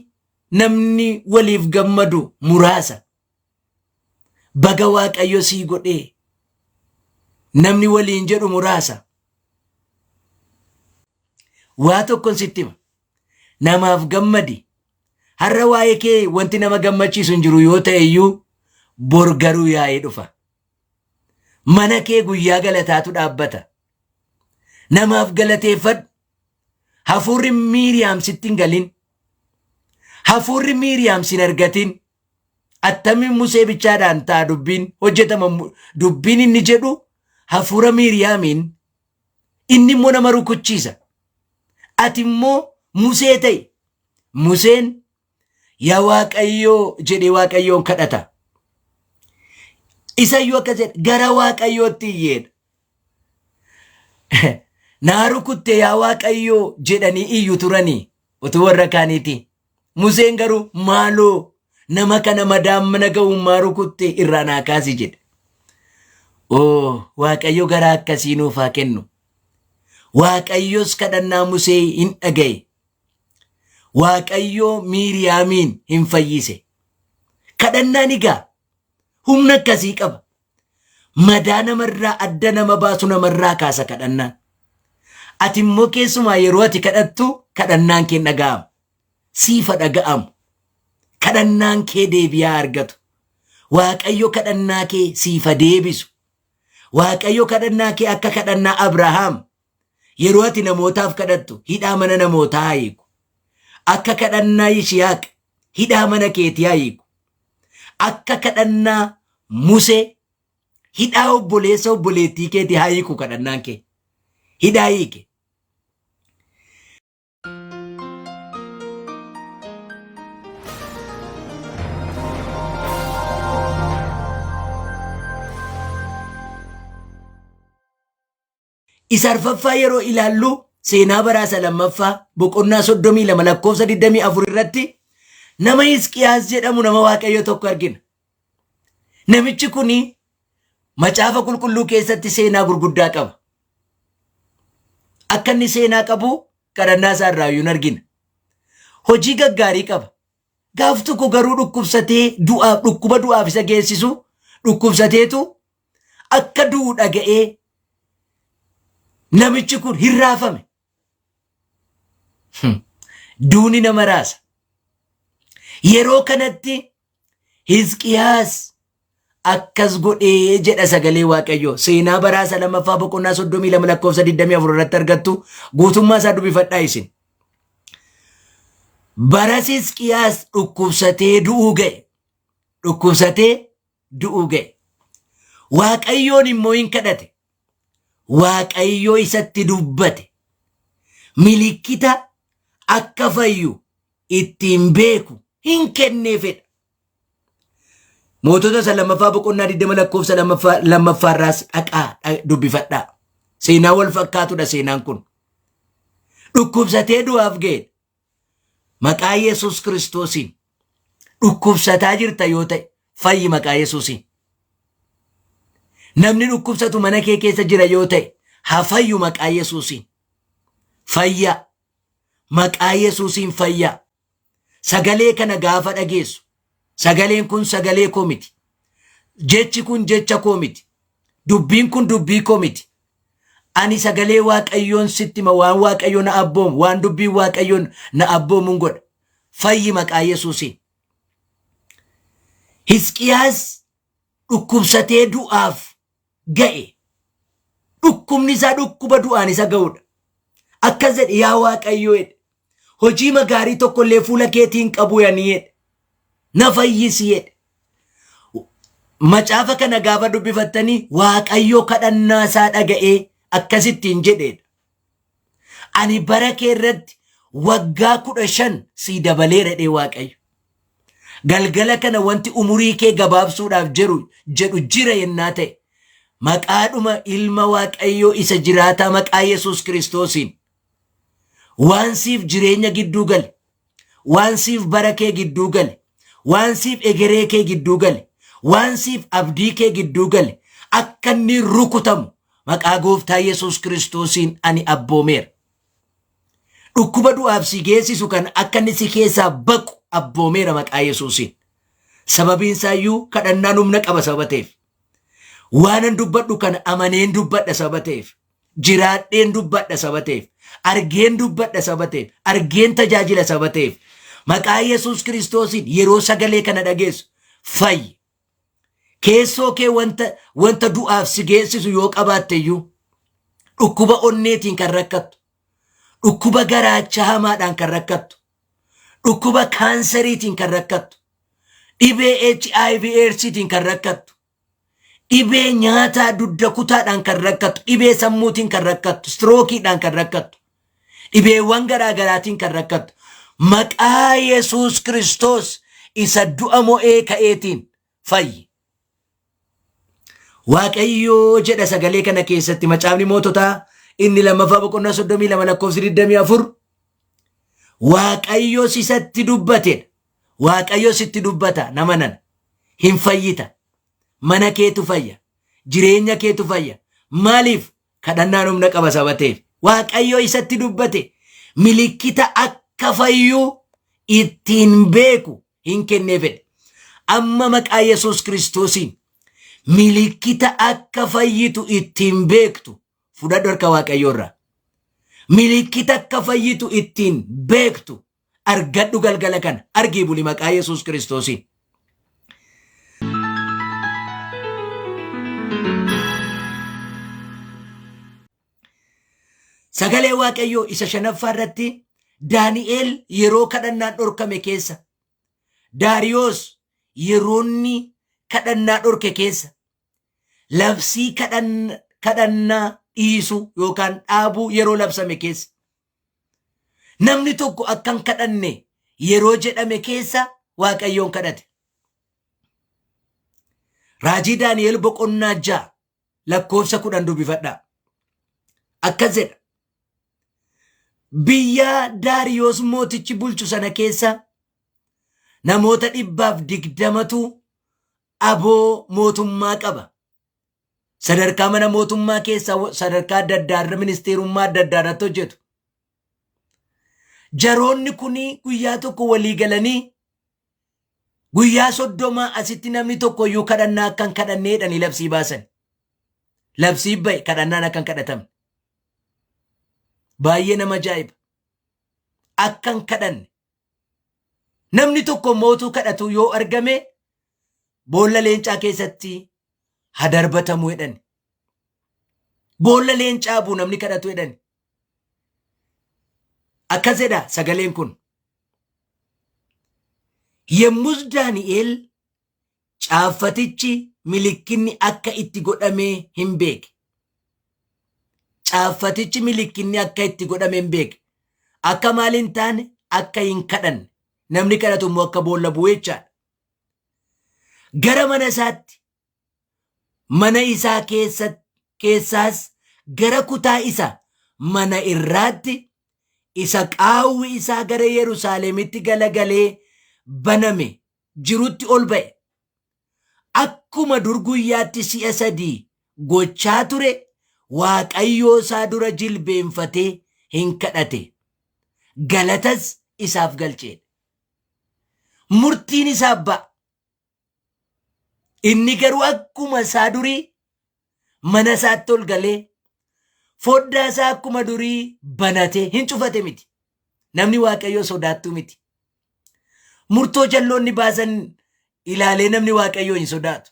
namni waliif gammadu muraasa. Baga Waaqayyo sii godhee namni waliin jedhu muraasa. Waa tokkon sitti hima. Namaaf gammadi. Har'a waa'ee kee wanti nama gammachiisu hin jiru yoo ta'e iyyuu bor garuu yaa'ee dhufa. Mana kee guyyaa galataatu dhaabbata. Namaaf galateeffadhu. Hafuurri Miiriyaam sitti hin galin. Hafuurri Miiriyaam sin argatin. Attamiin Musee bichaadhaan ta'a dubbiin hojjetama dubbiin inni jedhu hafuura Miiriyaamiin inni immoo nama rukuchiisa. Ati immoo Musee ta'i. Museen yaa Waaqayyoo jedhee Waaqayyoon kadhata. Isayyuu akkas jedhe gara Waaqayyootti iyyeedha. Naa rukutte yaa Waaqayyoo jedhanii iyyu turanii utuu warra kaaniiti. Museen garuu maaloo nama kana madaan mana ga'uun maa rukutte irraa naa kaasi jedhe. Oo Waaqayyo garaa akkasii nuuf haa kennu. Waaqayyos kadhannaa Musee hin dhaga'e. Waaqayyo Miiriyaamiin hin fayyise. Kadhannaan egaa humna akkasii qaba. Madaa namarraa adda nama baasu namarraa kaasa kadhannaan. Ati immoo keessumaa yeroo ati kadhattu kadhannaan kee hin dhaga'amu. Siifa dhaga'amu. Kadhannaan kee deebi'aa argatu. Waaqayyo kadhannaa kee siifa deebisu. Waaqayyo kadhannaa kee akka kadhannaa Abrahaam yeroo ati namootaaf kadhattu hidhaa mana namootaa haa hiiku. Akka kadhannaa Yishihaaq hidhaa mana keetii haa hiiku. Akka kadhannaa Musee hidhaa obboleessa obboleettii keetii haa hiiku kadhannaan kee. Hidhaa hiike. Isa arfaffaa yeroo ilaallu seenaa baraa isa lammaffaa boqonnaa 32 lakkoofsa 24 irratti nama Hisqiyaas jedhamu nama Waaqayyo tokko argina. Namichi kun macaafa qulqulluu keessatti seenaa gurguddaa qaba. Akka inni seenaa qabu kadhannaa isaa irraa iyyuu argina. Hojii gaggaarii qaba. Gaaf tokko garuu dhukkubsatee du'aaf dhukkuba du'aaf isa geessisu dhukkubsateetu akka du'u dhaga'ee namichi kun hin raafame. Duuni nama raasa. Yeroo kanatti Hisqiyaas akkas godhee jedha sagalee Waaqayyoo. Seenaa baraa isa lammaffaa boqonnaa 32 lakkoofsa 24 irratti argattu guutummaa isaa dubbifadhaa isin. Bara Hisqiyaas dhukkubsatee du'uu ga'e. Dhukkubsatee du'uu ga'e. Waaqayyoon immoo hin kadhate. Waaqayyo isatti dubbate. Milikkita akka fayyu ittiin beeku hin kenneefedha. Mootota isa lammaffaa boqonnaa 20 lakkoofsa lammaffaa irraas dhaqaa dubbifadhaa. Seenaa wal fakkaatudha seenaan kun. Dhukkubsatee du'aaf ga'edha. Maqaa Yesuus Kiristoosiin dhukkubsataa jirta yoo ta'e fayyi maqaa Yesuusiin. Namni dhukkubsatu mana kee keessa jira yoo ta'e haa fayyu maqaa Yesuusiin. Fayyaa. Maqaa Yesuusiin fayyaa. Sagalee kana gaafa dhageessu sagaleen kun sagalee koo miti. Jechi kun jecha koo miti. Dubbiin kun dubbii koo miti. Ani sagalee Waaqayyoon sitti hima waan Waaqayyo na abboomu waan dubbiin Waaqayyoon na abboomuun godha. Fayyi maqaa Yesuusiin. Hisqiyaas dhukkubsatee du'aaf ga'e. Dhukkubni isaa dhukkuba du'aan isa ga'udha. Akkas jedhe yaa Waaqayyoo jedhe. Hojii magaarii tokkollee fuula keetiin qabu yani jedhe. Na fayyisi jedhe. Macaafa kana gaafa dubbifattanii Waaqayyo kadhannaa isaa dhaga'ee akkasittiin jedheedha. Ani bara kee irratti waggaa 15 sii dabaleera jedhee Waaqayyo. Galgala kana wanti umurii kee gabaabsuudhaaf jedhu jedhu jira yennaa ta'e maqaadhuma ilma Waaqayyoo isa jiraataa maqaa Yesuus Kiristoosiin waan siif jireenya gidduu gale waan siif bara kee gidduu gale waan siif egeree kee gidduu gale waan siif abdii kee gidduu gale akka inni rukutamu maqaa gooftaa Yesuus Kiristoosiin ani abboomeera. Dhukkuba du'aaf si geessisu kan akka inni si keessaa baqu abboomeera maqaa Yesuusiin. Sababiin isaayyuu kadhannaan humna qaba sababa ta'eef. Waanan dubbadhu kana amaneen dubbadha sababa ta'eef. Jiraadheen dubbadha sababa ta'eef. Argeen dubbadha sababa ta'eef. Argeen tajaajila sababa ta'eef. Maqaa Yesuus Kiristoosiin yeroo sagalee kana dhageessu fayyi. Keessoo kee wanta wanta du'aaf si geessisu yoo qabaatte iyyuu dhukkuba onneetiin kan rakkattu, dhukkuba garaacha hamaadhaan kan rakkattu, dhukkuba kaanseriitiin kan rakkattu, dhibee HIV AIDSiitiin kan rakkattu, dhibee nyaataa dugda kutaadhaan kan rakkattu, dhibee sammuutiin kan rakkattu, istirookiidhaan kan rakkattu, dhibeewwan garaa garaatiin kan rakkattu, maqaa Yesuus Kiristoos isa du'a mo'ee ka'eetiin fayyi. Waaqayyoo jedha sagalee kana keessatti macaafni moototaa inni lammaffaa boqonnaa 32 lakkoofsi 24 Waaqayyo sisatti dubbatedha. Waaqayyo sitti dubbata nama nana. Hin fayyita. Mana keetu fayya. Jireenya keetu fayya. Maaliif? Kadhannaan humna qaba saba ta'eef. Waaqayyo isatti dubbate milikkita akka fayyuu ittiin beeku hin kennee fedhe. Amma maqaa Yesuus Kiristoosiin milikkita akka fayyitu ittiin beektu fudhadhu harka Waaqayyoo irraa. Milikkita akka fayyitu ittiin beektu argadhu galgala kana argii buli maqaa Yesuus Kiristoosiin. Sagalee Waaqayyoo isa shanaffaa irratti Daani'el yeroo kadhannaan dhorkame keessa Daariyoos yeroonni kadhannaa dhorke keessa labsii kadhannaa dhiisuu yookaan dhaabuu yeroo labsame keessa Namni tokko akka hin kadhanne yeroo jedhame keessa Waaqayyoon kadhate. Raajii Daani'el boqonnaa 6 lakkoofsa 10 dubbifadhaa. Akkas jedha. Biyya Daariyoos mootichi bulchu sana keessa namoota 120tu aboo mootummaa qaba. Sadarkaa mana mootummaa keessa sadarkaa adda addaa irra ministeerummaa adda addaa irratti hojjetu. Jaroonni kun guyyaa tokko walii galanii guyyaa 30 asitti namni tokko iyyuu kadhannaa akka hin kadhannee jedhanii labsii baasan. Labsii ba'e kadhannaan akka hin kadhatamne. Baay'ee nama ajaa'iba. Akka hin kadhanne. Namni tokko mootuu kadhatu yoo argame boolla leencaa keessatti ha darbatamu jedhan. Boolla leencaa buu namni kadhatu jedhan. Akkas jedha sagaleen kun. Yemmus Daani'el caaffatichi milikkinni akka itti godhame hin beeke. Caaffatichi milikkinni akka itti godhame hin beeke. Akka maal hin taane akka hin kadhanne. Namni kadhatu immoo akka boolla bu'u jechaadha. Gara mana isaatti mana isaa keessa keessaas gara kutaa isa mana irraatti isa qaawwi isaa gara Yerusaalemitti galagalee baname jirutti ol ba'e. Akkuma dur guyyaatti si'a sadii gochaa ture Waaqayyoo isaa dura jilbeenfatee hin kadhate. Galatas isaaf galchee. Murtiin isaa ba'a. Inni garuu akkuma isaa durii mana isaatti ol galee foddaa isaa akkuma durii banatee hin cufate miti. Namni Waaqayyoo sodaattuu miti. Murtoo jalloonni baasan ilaalee namni Waaqayyoo hin sodaatu.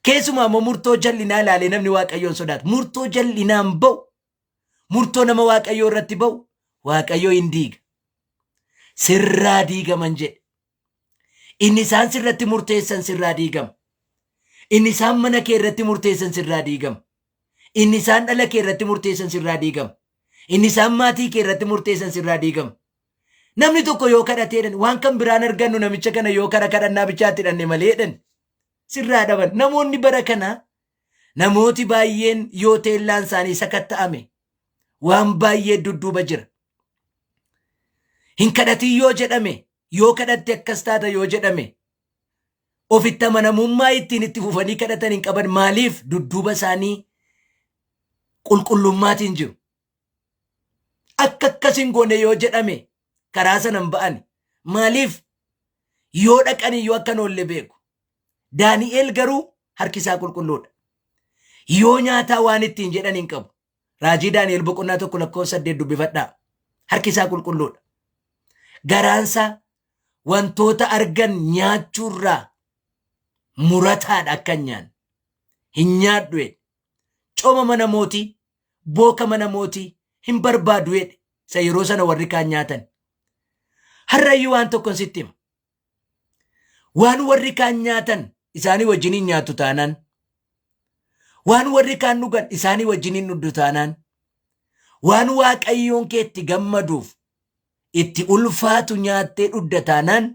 Keessumaa immoo murtoo jal'inaa ilaalee namni Waaqayyoo hin sodaatu. Murtoo jal'inaan ba'u, murtoo nama Waaqayyoo irratti ba'u, Waaqayyoo hin diiga. Sirraa diigaman jedhe. Inni isaan sirratti murteessan sirraa diigama. Inni isaan mana kee irratti murteessan sirraa diigama. Inni isaan dhala kee irratti murteessan sirraa diigama. Inni isaan maatii kee irratti murteessan sirraa diigama. Namni tokko yoo kadhatee jedhan waan kan biraan argannu namicha kana yoo kara kadhannaa bichaatti hidhanne malee jedhan sirraa dhaban. Namoonni bara kana namooti baay'een yoo teellaan isaanii sakatta'ame waan baay'ee dudduuba jira. Hin kadhatin yoo jedhame yoo kadhatte akkas taata yoo jedhame ofitti amanamummaa ittiin itti fufanii kadhatan hin qaban maaliif dudduuba isaanii qulqullummaatiin jiru. Akka akkas hin goone yoo jedhame karaa sana hin ba'an maaliif yoo dhaqan iyyuu akka hin oolle beeku. Daani'el garuu harki isaa qulqulluudha. Yoo nyaataa waan ittiin jedhan hin qabu. Raajii Daani'el boqonnaa 1 lakkoofsa 8 dubbifadhaa. Harki isaa qulqulluudha. Garaansaa wantoota argan nyaachuurraa murataadha akka hin nyaanne. Hin nyaadhu jedhe. Cooma mana mootii, booka mana mootii hin barbaadu jedhe. Isa yeroo sana warri kaan nyaatan. Har'ayyuu waan tokkon sitti hima. Waan warri kaan nyaatan isaanii wajjin hin nyaattu taanaan, waan warri kaan dhugan isaanii wajjin hin dhugdu taanaan, waan Waaqayyoon kee itti gammaduuf itti ulfaatu nyaattee dhugda taanaan,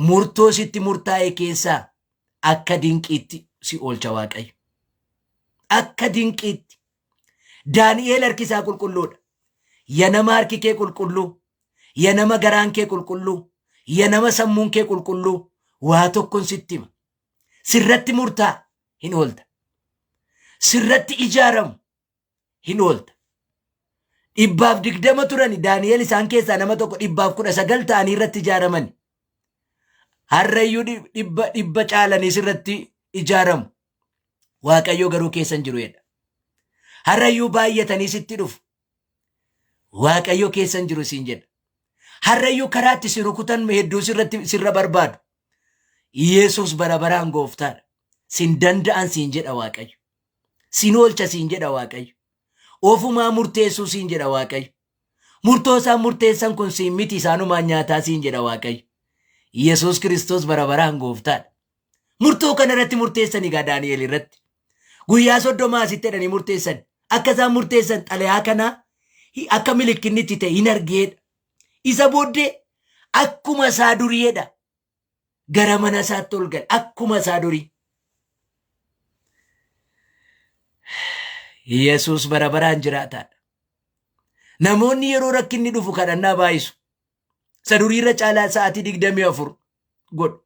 murtoo sitti murtaa'e keessaa akka dinqiitti si oolcha Waaqayyo. Akka dinqiitti. Daani'eel harki isaa qulqulluudha. Ya nama harki kee qulqulluu, ya nama garaan kee qulqulluu, ya nama sammuun kee qulqulluu, waa tokkon sitti hima. Sirratti murtaa hin oolta. Sirratti ijaaramu hin oolta. 120 turani Daani'eel isaan keessaa nama tokko 119 ta'anii irratti ijaaramani. Har'ayyuu dhibba caalanii sirratti ijaaramu. Waaqayyoo garuu keessa hin jiru jedha. Har'ayyuu baay'atanii sitti dhufu. Waaqayyo keessa hin jiru siin jedha. Har'ayyuu karaatti si rukutan hedduu sirratti sirra barbaadu. Yesuus bara baraan gooftaadha. Sin danda'an siin jedha Waaqayyo. Sin oolcha siin jedha Waaqayyo. Ofumaa murteessuu siin jedha Waaqayyo. Murtoo isaan murteessan kun siin miti isaanumaan nyaataa siin jedha Waaqayyo. Yesuus Kiristoos bara baraan gooftaadha. Murtoo kana irratti murteessan egaa Daani'el irratti. Guyyaa 30 asitti jedhanii murteessan. Akka isaan murteessan xalayaa kana akka milikkinni itti ta'e hin argeedha. Isa booddee akkuma isaa duriidha. Gara mana isaatti ol gale akkuma isaa durii. Yesuus bara baraan jiraataadha. Namoonni yeroo rakkinni dhufu kadhannaa baay'isu. Isa duriirra caalaa sa'aatii 24 godhu.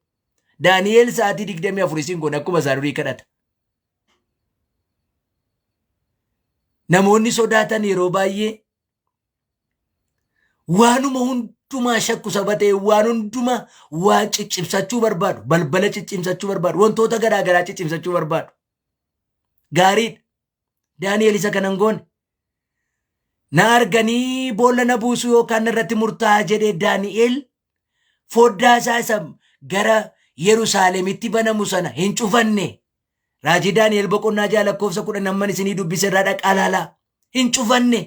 Daani'eel sa'aatii 24 isin godha akkuma isaa durii kadhata. Namoonni sodaatan yeroo baay'ee waanuma hundumaa shakku saba ta'e waan hundumaa waa ciccimsachuu barbaadu. Balbala ciccimsachuu barbaadu. Wantoota garaa garaa ciccimsachuu barbaadu. Gaariidha. Daani'el isa kana hin goone. Na arganii boolla na buusu yookaan narratti murtaa'a jedhee Daani'el foddaa isaa isa gara Yerusaalemitti banamu sana hin cufanne. Raajii Daani'el boqonnaa 6 lakkoofsa 10 amman isinii dubbise irraa dhaqaa ilaalaa. Hin cufanne.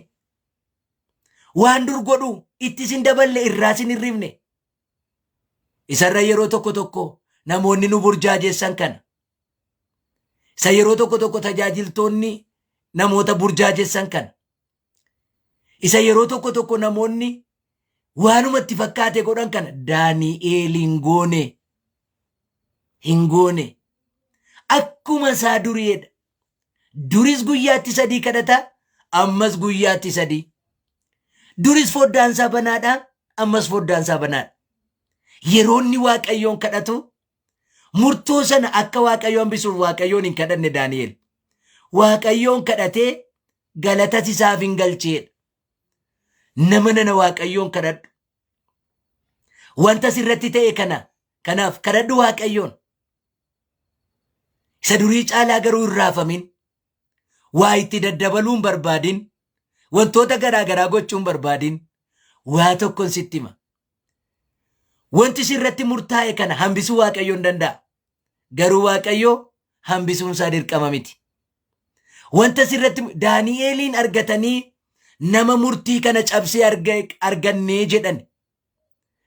Waan dur godhu itti isin daballe irraa isin hirrifne. Isarra yeroo tokko tokko namoonni nu burjaajessan kana. Isa yeroo tokko tokko tajaajiltoonni namoota burjaajessan kana. Isa yeroo tokko tokko namoonni waanuma itti fakkaate godhan kana Daani'eel hin goone. Hin goone. Akkuma isaa duriidha. Duris guyyaatti sadii kadhata, ammas guyyaatti sadii. Duris foddaan isaa banaadha, ammas foddaan isaa banaadha. Yeroo inni Waaqayyoon kadhatu Murtoo sana akka Waaqayyo hambisuuf Waaqayyoon hin kadhanne Daani'el. Waaqayyoon kadhatee galatas isaaf hin galcheedha. Nama nana Waaqayyoon kadhadhu. Wanta sirratti ta'e kana kanaaf kadhadhu Waaqayyoon. Isa durii caalaa garuu hin raafamin. Waa itti daddabaluu hin barbaadin. Wantoota garaa garaa gochuu hin barbaadin. Waa tokkon sitti hima. Wanti sirratti murtaa'e kana hambisuu Waaqayyo hin danda'a. Garuu Waaqayyo hambisuun isaa dirqama miti. Wanta sirratti Daani'eeliin argatanii nama murtii kana cabsee argannee jedhan.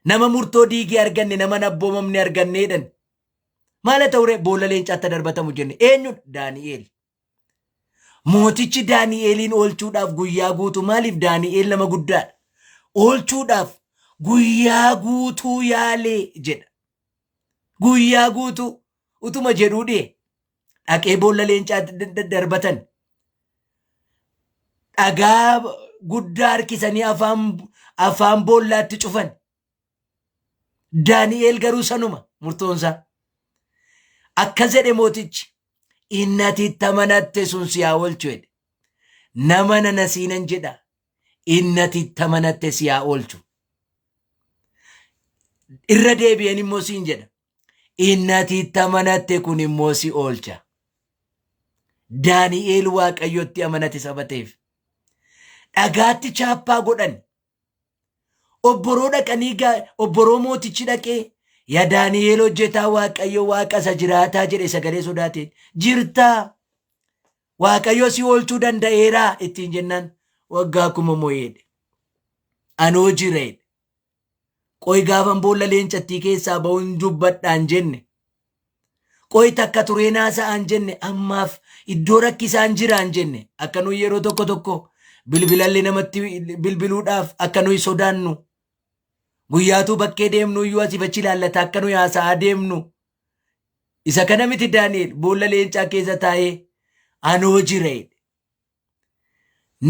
Nama murtoo diigee arganne, nama hin abboomamne argannee jedhan. Maal haa ta'u ree boolla leencaatti darbatamu jenne. Eenyudha? Daani'eel. Mootichi Daani'eeliin oolchuudhaaf guyyaa guutuu maaliif Daani'eel nama guddaadha. Oolchuudhaaf guyyaa guutuu yaalee jedha. Guyyaa guutuu utuma jedhuu dhi'e. Dhaqee boolla leencaa darbatan. Dhagaa guddaa harkisanii afaan boollaatti cufan. Daani'eel garuu sanuma murtoonsaa. Akkas jedhe mootichi, inni ati itti amanatte sun si haa oolchu jedhe. Nama nana siinan jedha, inni ati itti amanatte si haa oolchu. Irra deebi'een immoo siin jedha, inni ati itti amanatte kun immoo si oolcha. Daani'eel Waaqayyotti amanate saba ta'eef. Dhagaatti chaappaa godhan. Obboroo dhaqanii obboroo mootichi dhaqee yaa Daani'eel hojjetaa Waaqayyo Waaqa isa jiraataa jedhe sagalee sodaateen jirtaa Waaqayyo si oolchuu danda'eeraa ittiin jennaan waggaa kuma mo'eedhe. Anoo jira jedhe. Qoy gaafan boolla leencattii keessaa ba'uun dubbadhaan jenne. Qoy takka turee naasa'aan jenne ammaaf iddoo rakkisaan jiraan jenne akka nuyi yeroo tokko tokko bilbilallee namatti bilbiluudhaaf akka nuyi sodaannu guyyaatuu bakkee deemnu iyyuu asiif achi ilaallata akka nuyi haasa'aa deemnu isa kana miti Daani'el boolla leencaa keessa taa'ee anoo jira jedhe.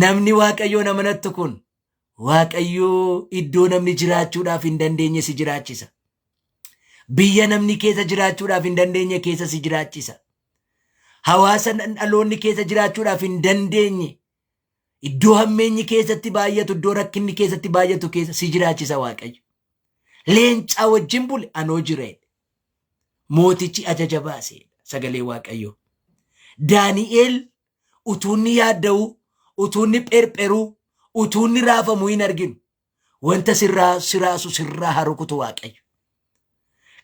Namni Waaqayyoon amanattu kun Waaqayyoo iddoo namni jiraachuudhaaf hin dandeenye si jiraachisa. Biyya namni keessa jiraachuudhaaf hin dandeenye keessa si jiraachisa. Hawaasa dhaloonni keessa jiraachuudhaaf hin dandeenye iddoo hammeenyi keessatti baay'atu, iddoo rakkinni keessatti baay'atu keessa si jiraachisa Waaqayyo. Leencaa wajjin bule anoo jira jedhe. Mootichi ajaja baase sagalee Waaqayyoo. Daani'eel utuu inni yaadda'uu, utuu inni pherpheruu, utuu inni raafamuu hin arginu. Wanta sirraa siraasu sirraa haa rukutu Waaqayyo.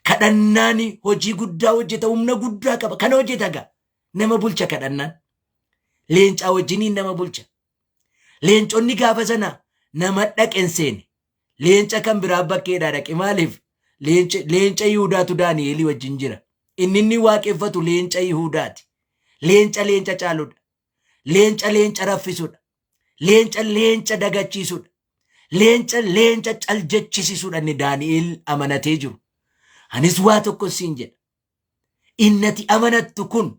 Kadhannaan hojii guddaa hojjeta, humna guddaa qaba. Kana hojjeta gaa. Nama bulcha kadhannaan. Leencaa wajjiniin nama bulcha. Leenconni gaafa sana nama dhaqe hin seene. Leenca kan biraa bakkeedhaa dhaqe. Maaliif? Leenca Yihudaatu Daani'eelii wajjin jira. Inni inni waaqeffatu leenca Yihudaati. Leenca leenca caaludha. Leenca leenca raffisudha. Leenca leenca dagachiisudha. Leenca leenca caljechisisudha inni Daani'eel amanatee jiru. Anis waa tokko siin jedha. Inni ati amanattu kun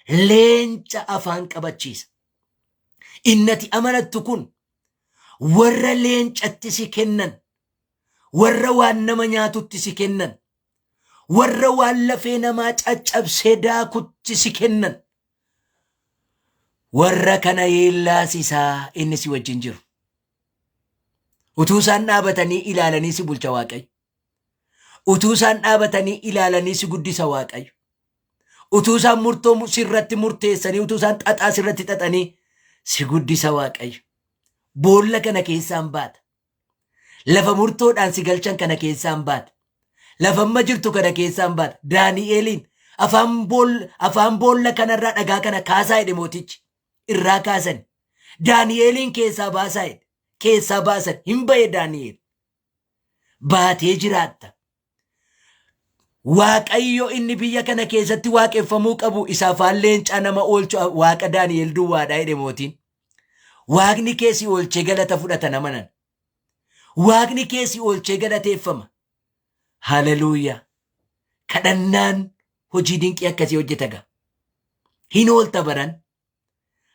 leenca afaan qabachiisa. Inni ati amanattu kun warra leencatti si kennan, warra waan nama nyaatutti si kennan, warra waan lafee namaa caccabsee daakutti si kennan, warra kana yeellaasisaa inni si wajjin jiru. Utuu isaan dhaabatanii ilaalanii si bulcha Waaqayyo. Utuu isaan dhaabatanii ilaalanii si guddisa Waaqayyo. Utuu isaan murtoo sirratti murteessanii, utuu isaan xaxaa sirratti xaxanii si guddisa Waaqayyo. Boolla kana keessaan baata. Lafa murtoodhaan si galchan kana keessaan baata. Lafa amma jirtu kana keessaan baata. Daani'eeliin afaan boolla afaan boolla kanarraa dhagaa kana kaasaa jedhe mootichi. Irraa kaasan. Daani'eeliin keessaa baasaa jedhe. Keessaa baasan. Hin ba'e Daani'eel. Baatee jiraatta. Waaqayyo inni biyya kana keessatti waaqeffamuu qabu isa afaan leencaa nama oolchu waaqa Daani'el duwwaadha jedhe mootiin. Waaqni kee si oolchee galata fudhata nama nan. Waaqni kee si oolchee galateeffama. Haleluuyaa. Kadhannaan hojii dinqii akkasii hojjeta gaa. Hin oolta baran.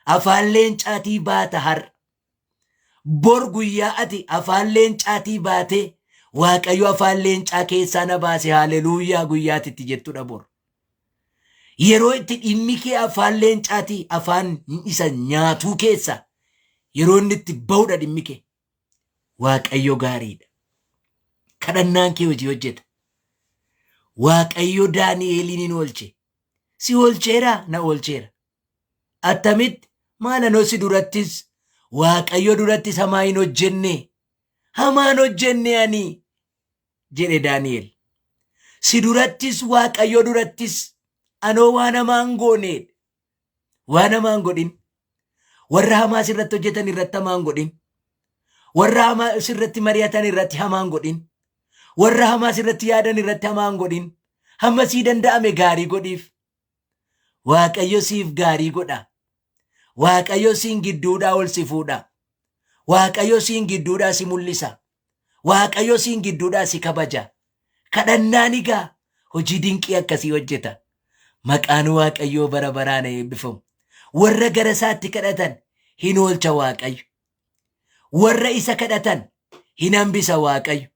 Afaan leencaatii baata har'a. Bor guyyaa ati afaan leencaatii baatee Waaqayyo afaan leencaa keessaa na baase haleluuyaa guyyaa ati itti jettudha bor. Yeroo itti dhimmi kee afaan leencaatii afaan isa nyaatuu keessaa yeroo inni itti ba'udha dhimmi kee. Waaqayyo gaariidha. Kadhannaan kee hojii hojjeta. Waaqayyo Daani'eeliin hin oolche. Si oolcheeraa? Na oolcheera. Attamitti? Maal anoo si durattis Waaqayyo durattis hamaa hin hojjenne. Hamaan hojjenne ani jedhe Daani'el. Si durattis Waaqayyo durattis anoo waan hamaa hin goone. Waan hamaa hin godhin. Warra hamaa sirratti hojjetan irratti hamaa hin godhin. Warra hamaa sirratti mari'atan irratti hamaa hin godhin. Warra hamaa sirratti yaadan irratti hamaa hin godhin. Hamma sii danda'ame gaarii godhiif. Waaqayyo siif gaarii godha. Waaqayyo siin gidduudhaa ol si fuudha. Waaqayyo siin gidduudhaa si mul'isa. Waaqayyo siin gidduudhaa si kabaja. Kadhannaan egaa hojii dinqii akkasii hojjeta. Maqaan Waaqayyoo bara baraan haa eebbifamu. Warra gara isaatti kadhatan hin oolcha Waaqayyo. Warra isa kadhatan hin hambisa Waaqayyo.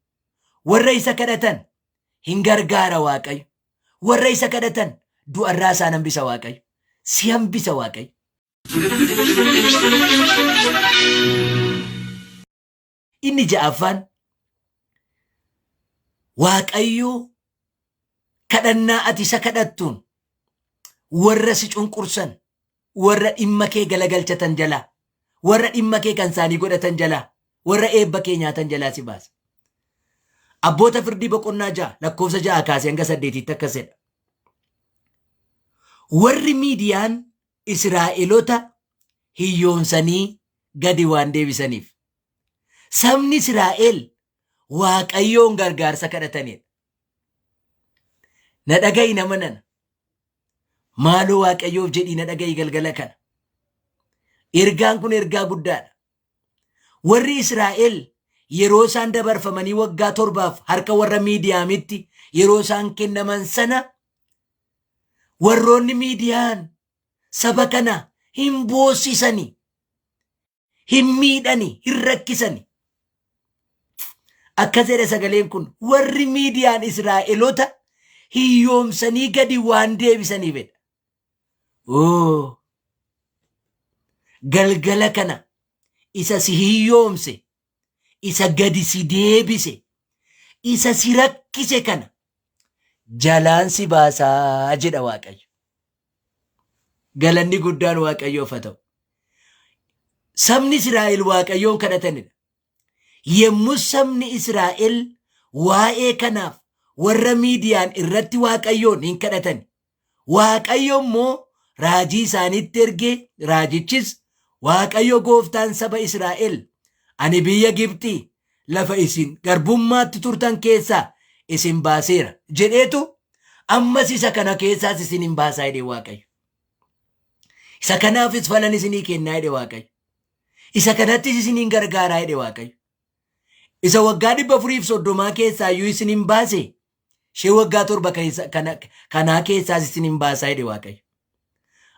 Warra isa kadhatan hin gargaara Waaqayyo. Warra isa kadhatan du'arraa isaan hambisa Waaqayyo. Si hambisa Waaqayyo. Inni ja'affaan Waaqayyo kadhannaa ati isa kadhattuun warra si cunqursan, warra dhimma kee galagalchatan jalaa, warra dhimma kee kan isaanii godhatan jalaa, warra eebba kee nyaatan jalaa si baasa. Abboota firdii boqonnaa 6 lakkoofsa 6 kaasee hanga 8tti akkas jedha. Warri Miidiyaan Israa'elota hiyyoomsanii gadi waan deebisaniif. Sabni Israa'el Waaqayyoon gargaarsa kadhatanidha. Na dhaga'i nama nana. Maaloo Waaqayyoof jedhii na dhaga'i galgala kana. Ergaan kun ergaa guddaadha. Warri Israa'el yeroo isaan dabarfamanii waggaa torbaaf harka warra Miidiyaamitti yeroo isaan kennaman sana warroonni Miidiyaan saba kana hin boossisani, hin miidhani, hin rakkisani. Akkas jedha sagaleen kun warri Miidiyaan Israa'eloota hiyyoomsanii gadi waan deebisaniifidha. Oo! Galgala kana isa si hiyyoomse, isa gadi si deebise, isa si rakkise kana jalaan si baasaa jedha Waaqayyo. Galanni guddaan Waaqayyoof haa ta'u. Sabni Israa'el Waaqayyoon kadhatanidha. Yommuu sabni Israa'el waa'ee kanaaf warra Miidiyaan irratti Waaqayyoon hin kadhatan. Waaqayyo immoo raajii isaanitti erge, raajichis Waaqayyo gooftaan saba Israa'el, ani biyya Gibxii lafa isin garbummaatti turtan keessaa isin baaseera jedheetu ammas isa kana keessaas isin hin baasaa jedhe Waaqayyo. Isa kanaafis falan isinii kennaa jedhe Waaqayyo. Isa kanattis isiniin gargaaraa jedhe Waaqayyo. Isa waggaa 430 keessaa iyyuu isiniin baase ishee waggaa 7 kanaa keessaas isiniin baasaa jedhe Waaqayyo.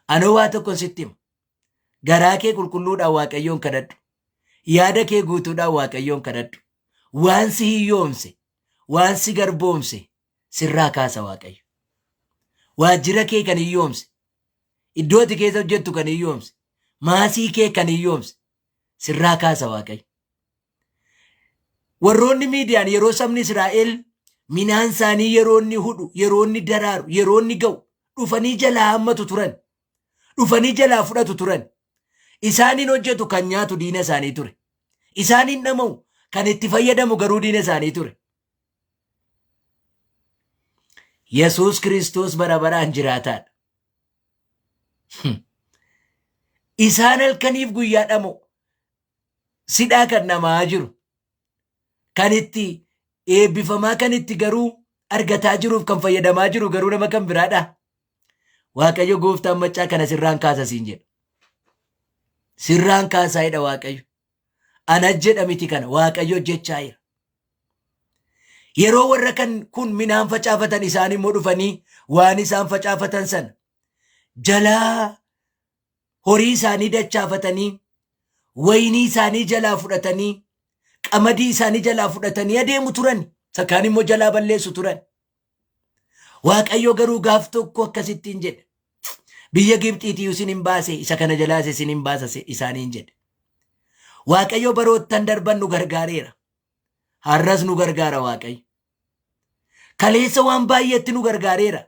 Anoo waa tokkon sitti hima. Garaa kee qulqulluudhaan Waaqayyoon kadhadhu. Yaada kee guutuudhaan Waaqayyoon kadhadhu. Waan si hiyyoomse, waan si garboomse sirraa kaasa Waaqayyo. Waajjira kee kan hiyyoomse, iddoo ati keessa hojjettu kan hiyyoomse, maasii kee kan hiyyoomse sirraa kaasa Waaqayyo. Warroonni Miidiyaan yeroo sabni Israa'el midhaan isaanii yeroo inni hudhu, yeroo inni daraaru, yeroo inni ga'u dhufanii jalaa hammatu turan. Dhufanii jalaa fudhatu turan. Isaaniin hojjetu kan nyaatu diina isaanii ture. Isaaniin dhama'u kan itti fayyadamu garuu diina isaanii ture. Yesuus Kiristoos bara baraan jiraataadha. Isaan halkaniif guyyaa dhama'u. Sidhaa kan dhama'aa jiru. Kan itti eebbifamaa kan itti garuu argataa jiruuf kan fayyadamaa jiru garuu nama kan biraadha. Waaqayyo gooftaan maccaa kana sirraan kaasa siin jedha. Sirraan kaasaa jedha Waaqayyo. Ana jedha miti kana Waaqayyo hojjechaa jira. Yeroo warra kan kun midhaan facaafatan isaan immoo dhufanii waan isaan facaafatan sana jalaa horii isaanii dachaafatanii wayinii isaanii jalaa fudhatanii qamadii isaanii jalaa fudhatanii adeemu turan. Sakaan immoo jalaa balleessu turan. Waaqayyo garuu gaaf tokko akkasittiin jedhe. Biyya Gibxiitii isin hin baase isa kana jalaas isin hin baasa isaaniin jedhe. Waaqayyo baroottan darban nu gargaareera. Har'as nu gargaara Waaqayyo. Kaleessa waan baay'eetti nu gargaareera.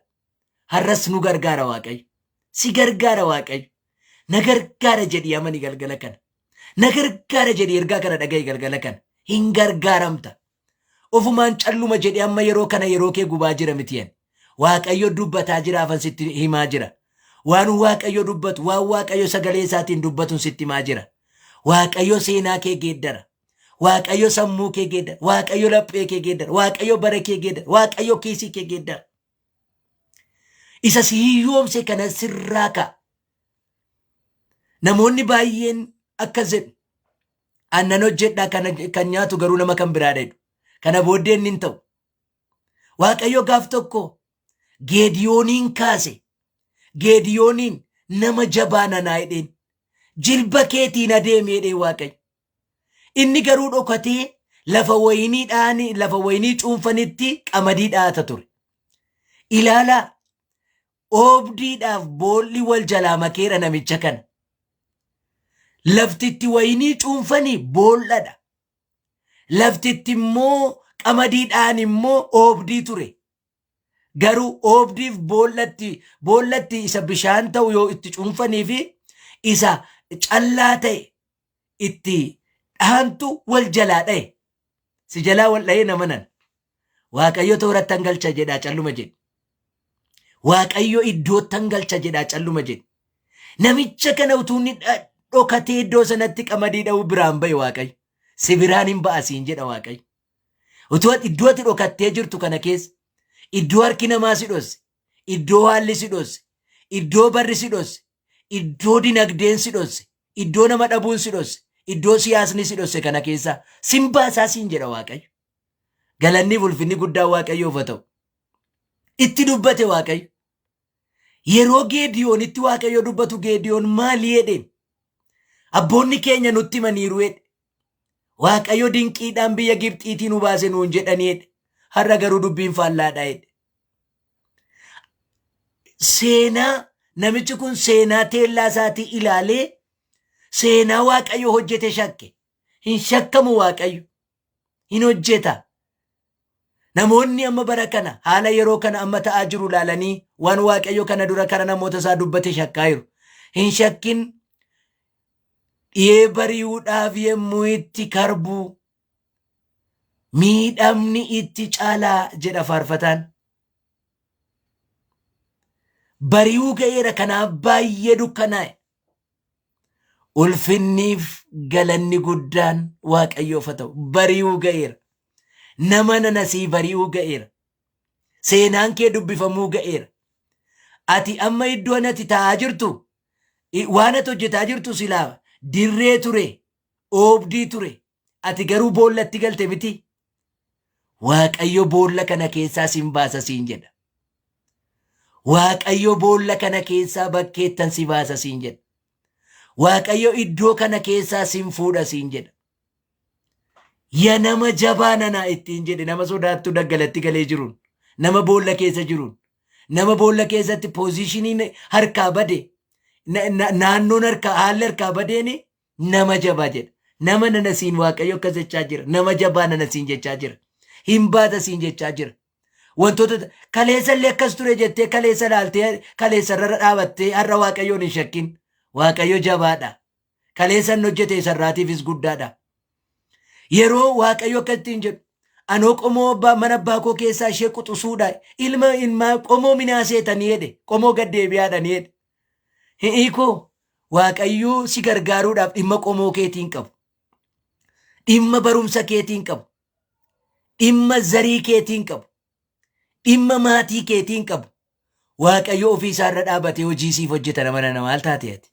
Har'as nu gargaara Waaqayyo. Si gargaara Waaqayyo. Na gargaara jedhii amani galgala kana. Na gargaara jedhii ergaa kana dhaga'i galgala kana. Hin gargaaramta. Ofumaan calluma jedhee amma yeroo kana yeroo kee gubaa jira miti ani. Waaqayyo dubbataa jira afan sitti himaa jira. Waan Waaqayyo dubbatu, waan Waaqayyo sagalee isaatiin dubbatu sitti himaa jira. Waaqayyo seenaa kee geeddara. Waaqayyo sammuu kee geeddara. Waaqayyo laphee kee geeddara. Waaqayyo bara kee geeddara. Waaqayyo kiisii kee geeddara. Isa si hiyyoomse kana sirraa ka'a. Namoonni baay'een akkas jedhu. Annan hojjedhaa kana kan nyaatu garuu nama kan biraadha jedhu. Kana booddee inni hin ta'u. Waaqayyo gaaf tokko Geediyooniin kaase. Geediyooniin nama jabaa nanaa jedheen. Jilba keetiin adeemi jedhee Waaqayyo. Inni garuu dhokatee lafa wayinii dhaani lafa wayinii cuunfanitti qamadii dhaata ture. Ilaalaa oobdiidhaaf boolli wal jalaa makeera namicha kana. Laftitti wayinii cuunfanii bool'adha. Laftitti immoo qamadii dha'an immoo oobdii ture. Garuu oobdiif boollatti boollatti isa bishaan ta'u yoo itti cuunfanii fi isa callaa ta'e itti dhahantu wal jalaa dhahe. Si jalaa wal dhahee nama nan. Waaqayyo toorattan galcha jedhaa calluma jedhi. Waaqayyo iddoottan galcha jedhaa calluma jedhi. Namicha kana utuu inni dhokatee iddoo sanatti qamadii dha'uu biraan ba'e Waaqayyo. Si biraan hin ba'a siin jedha Waaqayyo. Utuu ati iddoo ati dhokattee jirtu kana keessa iddoo harki namaa si dhosse, iddoo haalli si dhosse, iddoo barri si dhosse, iddoo dinagdeen si dhosse, iddoo nama dhabuun si dhosse, iddoo siyaasni si dhosse kana keessa sin baasaa siin jedha Waaqayyo. Galanniif ulfinni guddaan Waaqayyoof haa ta'u. Itti dubbate Waaqayyo. Yeroo Geediyoonitti Waaqayyo dubbatu Geediyoon maali jedheen? Abboonni keenya nutti himaniiru jedhe. Waaqayyo dinqiidhaan biyya Gibxiitii nu baase nuun jedhanii jedhe. Har'a garuu dubbiin faallaadha jedhe. Seenaa namichi kun seenaa teellaa isaatii ilaalee seenaa Waaqayyo hojjete shakke. Hin shakkamu Waaqayyo. Hin hojjeta. Namoonni amma bara kana haala yeroo kana amma ta'aa jiru ilaalanii waan Waaqayyo kana dura kara namoota isaa dubbate shakkaa jiru. Hin shakkin dhiyee bari'uudhaaf yommuu itti karbuu miidhamni itti caalaa jedha faarfataan. Bari'uu ga'eera kanaaf baay'ee dukkanaa'e. Ulfinniif galanni guddaan Waaqayyoof haa ta'u. Bari'uu ga'eera. Nama nana sii bari'uu ga'eera. Seenaan kee dubbifamuu ga'eera. Ati amma iddoo ati taa'aa jirtu waan ati hojjetaa jirtu silaa dirree ture, oobdii ture. Ati garuu boollatti galte miti. Waaqayyo boolla kana keessaa sin baasa siin jedha. Waaqayyo boolla kana keessaa bakkeettan si baasa siin jedha. Waaqayyo iddoo kana keessaa sin fuudha siin jedha. Ya nama jabaa nanaa ittiin jedhe nama sodaattuu daggalatti galee jiruun, nama boolla keessa jiruun, nama boolla keessatti poozishiniin harkaa bade, naannoon harkaa haalli harkaa badeeni nama jabaa jedha. Nama nana siin Waaqayyo akkas jechaa jira. Nama jabaa nana siin jechaa jira. Hin baata siin jechaa jira. Wantoota kaleessa illee akkas ture jettee kaleessa ilaaltee kaleessa irra dhaabattee har'a Waaqayyoon hin shakkin. Waaqayyo jabaadha. Kaleessa inni hojjete isarraatiifis guddaadha. Yeroo Waaqayyo akka ittiin jedhu anoo qomoo abbaa mana abbaa koo keessaa ishee quxusuudha ilma ilmaa qomoo minaaseetanii jedhe qomoo gad deebi'aadhanii jedhe. Hi'ii koo Waaqayyo si gargaaruudhaaf dhimma qomoo keetiin qabu. Dhimma barumsa keetiin qabu. Dhimma zarii keetiin qabu. Dhimma maatii keetiin qabu. Waaqayyo ofii isaa irra dhaabatee hojii siif hojjeta nama nana maal taate ati?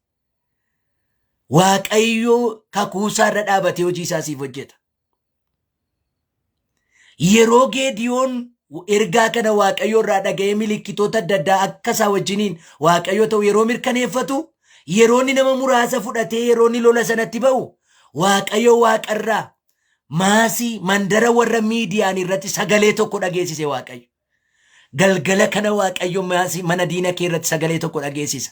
Waaqayyo kakuu isaa irra dhaabatee hojii isaa siif hojjeta. Yeroo Geediyoon ergaa kana Waaqayyo irraa dhaga'ee milikkitoota adda addaa akka isaa wajjiniin Waaqayyo ta'u yeroo mirkaneeffatu yeroo inni nama muraasa fudhatee yeroo inni lola sanatti ba'u Waaqayyo waaqarraa maasii mandara warra Miidiyaan irratti sagalee tokko dhageessise Waaqayyo. Galgala kana Waaqayyo maasii mana diina kee irratti sagalee tokko dhageessisa.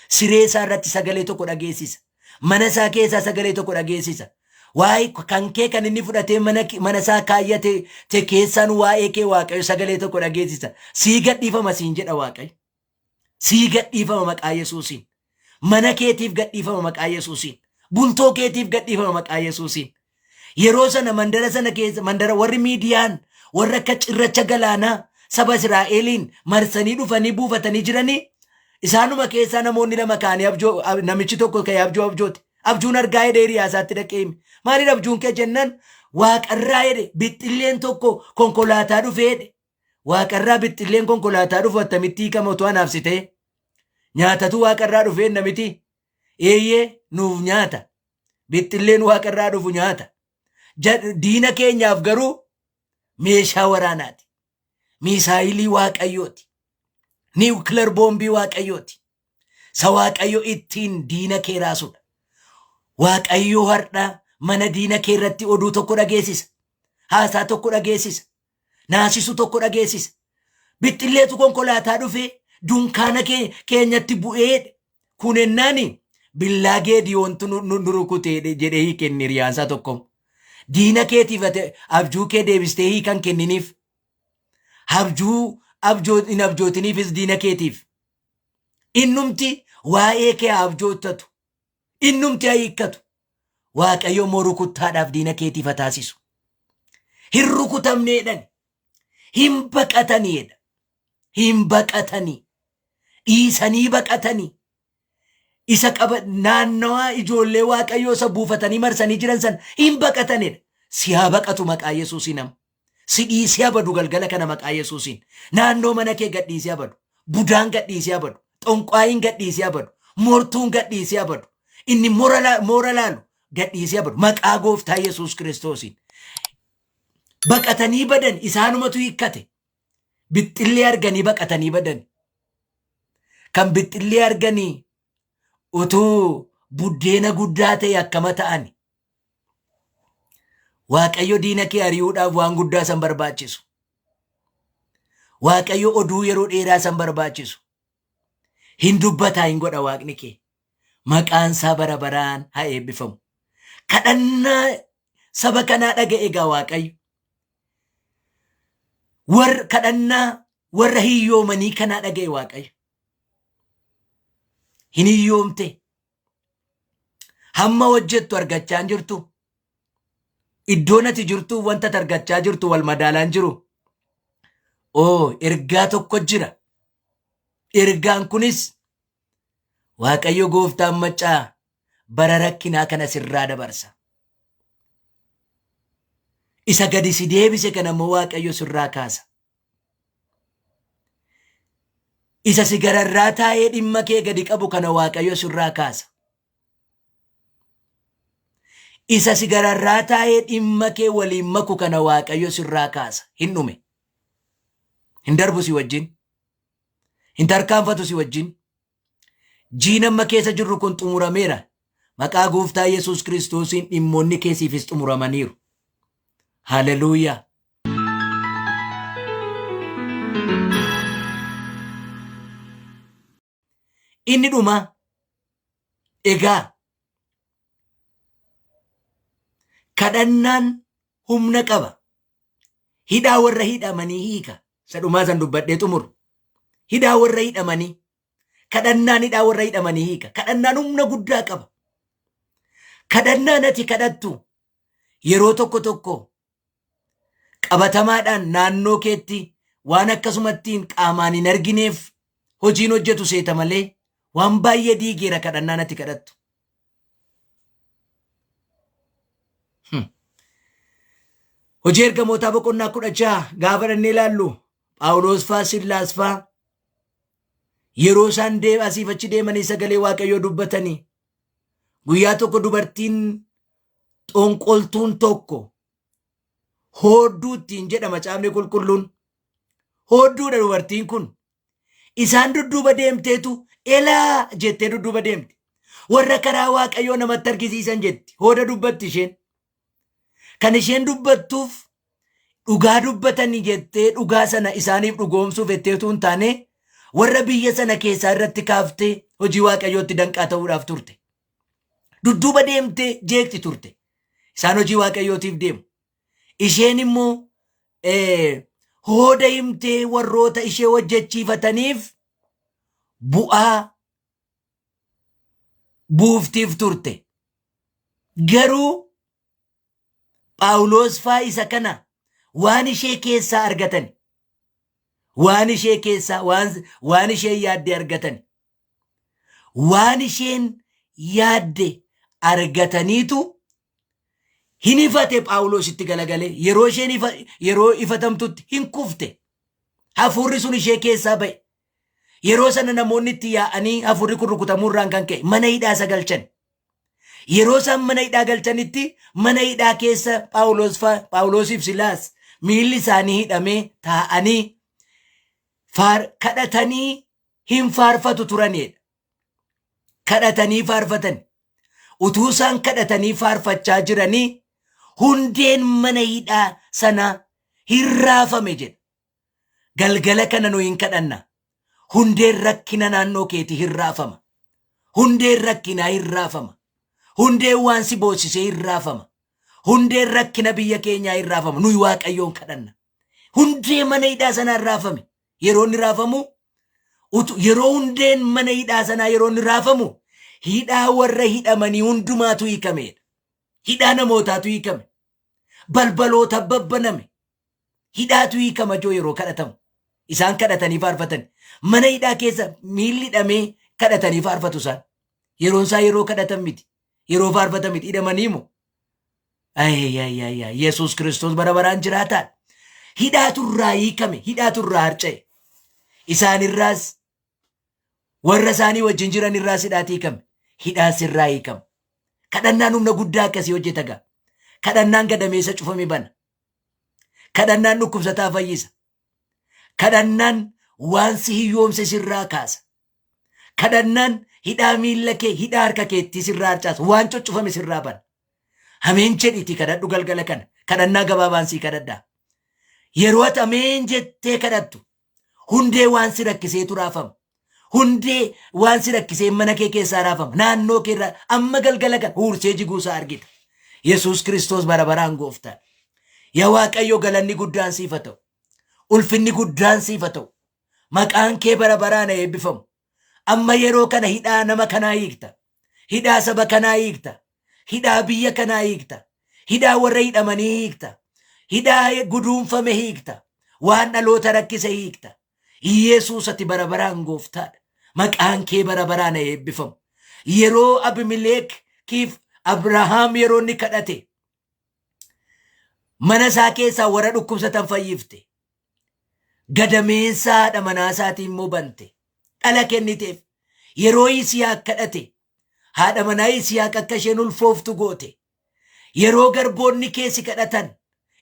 Siree isaa irratti sagalee tokko dhageessisa. Mana isaa keessaa sagalee tokko dhageessisa. Waa'ee kan kee kan inni fudhatee mana isaa kaayyate te keessaan waa'ee kee Waaqayyo sagalee tokko dhageessisa. Sii gadhiifama siin jedha Waaqayyo. Sii gadhiifama maqaa Yesuusiin. Mana keetiif gadhiifama maqaa Yesuusiin. Bultoo keetiif gadhiifama maqaa Yesuusiin. Yeroo sana mandara sana keessa mandara warri Miidiyaan warra akka cirracha galaanaa saba Israa'eliin marsanii dhufanii buufatanii jiranii isaanuma keessaa namoonni lama ka'anii abjoo namichi tokko ka'ee abjoo abjoote. Abjuun argaa jedhee hiriyaa isaatti dhaqee hime. Maalidha abjuun kee jennaan waaqarraa jedhe bixxilleen tokko konkolaataa dhufee jedhe. Waaqarraa bixxilleen konkolaataa dhufu attamitti hiikama utuu anaaf si ta'e? Nyaatatu waaqarraa dhufee namiti? Eeyyee nuuf nyaata. Bixxilleen waaqarraa dhufu nyaata. Diina keenyaaf garuu meeshaa waraanaati. Miisaayilii waaqayyooti. Niwukilar boombii waaqayyooti. Isa waaqayyo ittiin diina kee raasudha. Waaqayyo har'a mana diina kee irratti oduu tokko dhageessisa. Haasaa tokko dhageessisa. Naasisu tokko dhageessisa. Bixxilleetu konkolaataa dhufee dunkaana keenyatti bu'ee kun ennaani billaa Geediyoontu nu rukute jedhee hiikenni hiriyaansaa tokko. Diina keetiif ati abjuu kee deebistee hiikan kenniniif. Abjuu abjoo hin abjootiniifis diina keetiif. Innumti waa'ee kee haa abjoottatu. Innumti haa hiikkatu. Waaqayyo immoo rukuttaadhaaf diina keetiif haa taasisu. Hin rukutamneedhan. Hin baqataniidha. Hin baqatanii. Dhiisanii baqatanii. Isa qaba naannawaa ijoollee Waaqayyoo isa buufatanii marsanii jiran san hin baqatanidha. Si haa baqatu maqaa Yesuusiin amma. Si dhiisee haa badu galgala kana maqaa Yesuusiin. Naannoo mana kee gadhiisee haa badu. Budaan gadhiisee haa badu. Xonqaayiin gadhiisee haa badu. Mortuun gadhiisee haa badu. Inni moora laalu gadhiisee haa badu. Maqaa gooftaa Yesuus Kiristoosiin. Baqatanii badan isaanumatu hiikkate. Bixxillee arganii baqatanii badan. Kan bixxillee arganii utuu buddeena guddaa ta'e akkama ta'ani. Waaqayyo diina kee ari'uudhaaf waan guddaa san barbaachisu. Waaqayyo oduu yeroo dheeraa san barbaachisu. Hin dubbataa hin godha waaqni kee. Maqaan isaa bara baraan haa eebbifamu. Kadhannaa saba kanaa dhaga'e egaa Waaqayyo. Warra kadhannaa warra hiyyoomanii kanaa dhaga'e Waaqayyo. Hin hiyyoomte. Hamma hojjettu argachaa hin jirtu. Iddoon ati jirtu wanta ati argachaa jirtu wal madaalaa hin jiru. Oo ergaa tokko jira. Ergaan kunis Waaqayyo gooftaan maccaa bara rakkinaa kana sirraa dabarsa. Isa gadi si deebise kana immoo Waaqayyo sirraa kaasa. Isa si gararraa taa'ee dhimma kee gadi qabu kana Waaqayyo sirraa kaasa. Isa si gararraa taa'ee dhimma kee waliin maku kana Waaqayyo sirraa kaasa. Hin dhume. Hin darbu si wajjin. Hin tarkaanfatu si wajjin. Jiin amma keessa jirru kun xumurameera. Maqaa gooftaa Yesuus Kiristoosiin dhimmoonni kee siifis xumuramaniiru. Haleluuyaa. Inni dhumaa egaa kadhannaan humna qaba. Hidhaa warra hidhamanii hiika. Isa dhumaa san dubbadhee xumuru. Hidhaa warra hidhamanii. Kadhannaan hidhaa warra hidhamanii hiika. Kadhannaan humna guddaa qaba. Kadhannaan ati kadhattu yeroo tokko tokko qabatamaadhaan naannoo keetti waan akkasumattiin qaamaan hin argineef hojiin hojjetu seeta malee waan baay'ee diigeera kadhannaan ati kadhattu. Hojii ergamootaa boqonnaa 16 gaafa dhannee ilaallu Phaawulos faa Sillaas faa yeroo isaan asiif achi deemanii sagalee Waaqayyoo dubbatanii guyyaa tokko dubartiin xonqoltuun tokko hoodduu ittiin jedha macaafni qulqulluun. Hoodduudha dubartiin kun. Isaan dudduuba deemteetu elaa jettee dudduuba deemti. Warra karaa Waaqayyoo namatti argisiisan jetti. Hooda dubbatti isheen. Kan isheen dubbattuuf dhugaa dubbatanii jettee dhugaa sana isaaniif dhugoomsuuf jettee utuu hin taane warra biyya sana keessaa irratti kaaftee hojii Waaqayyootti danqaa ta'uudhaaf turte. Dudduuba deemtee jeeqxi turte. Isaan hojii Waaqayyootiif deemu. Isheen immoo hooda himtee warroota ishee hojjechiifataniif bu'aa buuftiif turte. Garuu Phaawulos faa isa kana waan ishee keessaa argatan waan ishee keessaa waan, waan isheen yaadde argatan waan isheen yaadde argataniitu hin ifate. Phaawulositti galagalee yeroo isheen yeroo ifatamtutti hin kufte. Hafuurri sun ishee keessaa ba'e. Yeroo sana namoonni itti yaa'anii hafuurri kun rukutamuu irraan kan ka'e mana hidhaa isa galchan. Yeroo isaan mana hidhaa galchanitti mana hidhaa keessa Phaawulos fa Phaawulosiif Silaas miilli isaanii hidhamee taa'anii kadhatanii hin faarfatu turanidha. Kadhatanii faarfatan. Utuu isaan kadhatanii faarfachaa jiranii hundeen mana hidhaa sana hin raafame jedha. Galgala kana nu hin kadhanna. Hundeen rakkina naannoo keetii hin raafama. Hundeen rakkinaa hin raafama. Hundeen waan si boossisee hin raafama. Hundeen rakkina biyya keenyaa hin raafama. Nuyi Waaqayyoon kadhanna. Hundee mana hidhaa sanaa hin raafame. Yeroo inni raafamu yeroo hundeen mana hidhaa sanaa yeroo inni raafamu hidhaa warra hidhamanii hundumaatu hiikameedha. Hidhaa namootaatu hiikame. Balbaloota babbaname. Hidhaatu hiikama joo yeroo kadhatamu. Isaan kadhatanii faarfatan. Mana hidhaa keessa miilli hidhamee kadhatanii faarfatu isaan. Yeroon isaa yeroo kadhatan miti. Yeroo faarfatan miti. Hidhamanii moo? Ayyayyayya. Yesuus Kiristoos bara baraan jiraataan. Hidhaatu irraa hiikame. Hidhaatu irraa harca'e. Isaanirraas warra isaanii wajjin jiran irraas hidhaati hiikame. Hidhaas irraa hiikama. Kadhannaan humna guddaa akkasii hojjeta gaa. Kadhannaan gadameessa cufame bana. Kadhannaan dhukkubsataa fayyisa. Kadhannaan waan si hiyyoomse sirraa kaasa. Kadhannaan hidhaa miilla kee, hidhaa harka keettii sirraa harcaasa. Waan cuccufame sirraa bana. Ameen jedhiitii kadhadhu galgala kana. Kadhannaa gabaabaan sii kadhadhaa. Yeroo ati ameen jettee kadhattu hundee waan si rakkiseetu raafama. Hundee waan si rakkisee mana kee keessaa raafama. Naannoo kee irraa amma galgala kana huursee jiguusaa argita. Yesuus Kiristoos bara baraan gooftaadha. Yaa Waaqayyo galanni guddaan siif haa ta'u. Ulfinni guddaan siif haa ta'u. Maqaan kee bara baraan haa eebbifamu. Amma yeroo kana hidhaa nama kanaa hiikta. Hidhaa saba kanaa hiikta. Hidhaa biyya kanaa hiikta. Hidhaa warra hidhamanii hiikta. Hidhaa guduunfame hiikta. Waan dhaloota rakkise hiikta. Yesuus ati bara baraan gooftaadha. Maqaan kee bara baraan haa eebbifamu. Yeroo Abimileek kiif Abrahaam yeroo inni kadhate mana isaa keessaa warra dhukkubsatan fayyifte. Gadameessa haadha manaa isaatii immoo bante. Dhala kenniteef. Yeroo Yisihaaq kadhate haadha manaa Yisihaaq akka isheen ulfooftu goote. Yeroo garboonni kee si kadhatan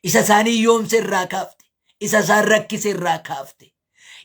isa isaan hiyyoomse irraa kaafte. Isa isaan rakkise irraa kaafte.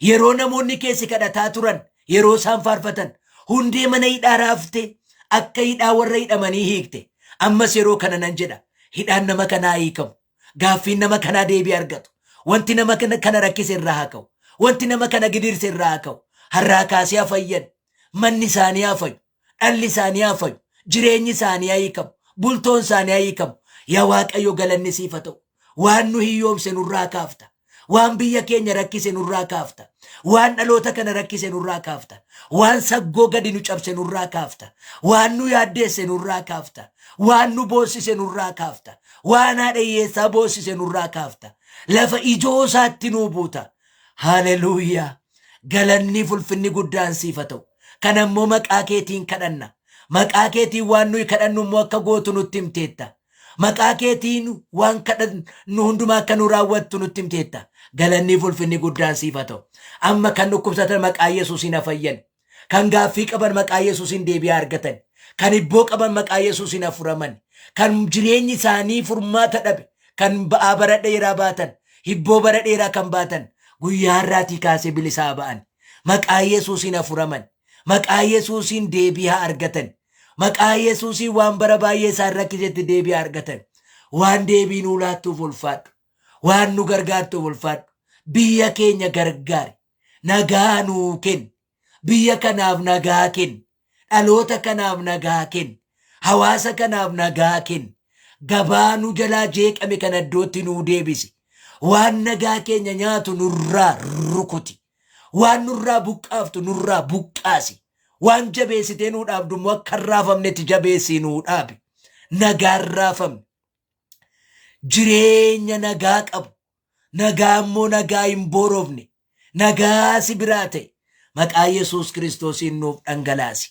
Yeroo namoonni kee si kadhataa turan, yeroo isaan faarfatan, hundee mana hidhaa raafte, Akka hidhaa warra hidhamanii hiikte. Ammas yeroo kana nan jedha. Hidhaan nama kanaa hiikamu. Gaaffiin nama kanaa deebii argatu. Wanti nama kana rakkise irraa haa ka'u. Wanti nama kana gidirse irraa haa ka'u. Har'aa kaasee haa fayyan. Manni isaanii haa fayyu. Dhalli isaanii haa fayyu. Jireenyi isaanii haa hiikamu. Bultoon isaanii haa hiikamu. Yaa Waaqayyo galanni siif haa ta'u. Waan nu hiyyoomse nurraa kaafta. Waan biyya keenya rakkise nurraa kaafta. Waan dhaloota kana rakkise nurraa kaafta. Waan saggoo gadi nu cabse nurraa kaafta. Waan nu yaaddeesse nurraa kaafta. Waan nu boossise nurraa kaafta. Waan haadha hiyyeessaa boossise nurraa kaafta. Lafa ijoo isaatti nuu buuta. Haleluuyaa. Galanni fulfinni guddaan siif haa ta'u. Kana immoo maqaa keetiin kadhanna. Maqaa keetiin waan nuyi kadhannu immoo akka gootu nutti himteetta. Maqaa keetiin waan kadhannu hundumaa akka nu raawwattu nutti himteetta. Galanni fulfinni guddaan siif haa ta'u. Amma kan dhukkubsatan maqaa Yesuusiin haa fayyan. Kan gaaffii qaban maqaa Yesuusiin deebii haa argatan. Kan hibboo qaban maqaa Yesuusiin haa furaman. Kan jireenyi isaanii furmaata dhabe. Kan ba'aa bara dheeraa baatan. Hibboo bara dheeraa kan baatan. Guyyaa har'aatii kaasee bilisa haa ba'an. Maqaa Yesuusiin haa furaman. Maqaa Yesuusiin deebii haa argatan. Maqaa Yesuusiin waan bara baay'ee isaan rakkisetti deebii haa argatan. Waan deebii nuu laattuuf ulfaadhu. Waan nu gargaartuuf ulfaadhu. Biyya keenya gargaari. Nagaa nuu kenni. Biyya kanaaf nagaa kenni. Dhaloota kanaaf nagaa kenni. Hawaasa kanaaf nagaa kenni. Gabaa nu jalaa jeeqame kana iddootti nuu deebisi. Waan nagaa keenya nyaatu nurraa rukuti. Waan nurraa buqqaaftu nurraa buqqaasi. Waan jabeessitee nuu dhaabdu immoo akka hin raafamnetti jabeessii nuu dhaabi. Nagaan raafamne. Jireenya nagaa qabu. Nagaa immoo nagaa hin boorofne. Nagaa si biraa ta'e. Maqaa Yesuus Kiristoosiin nuuf dhangalaasi.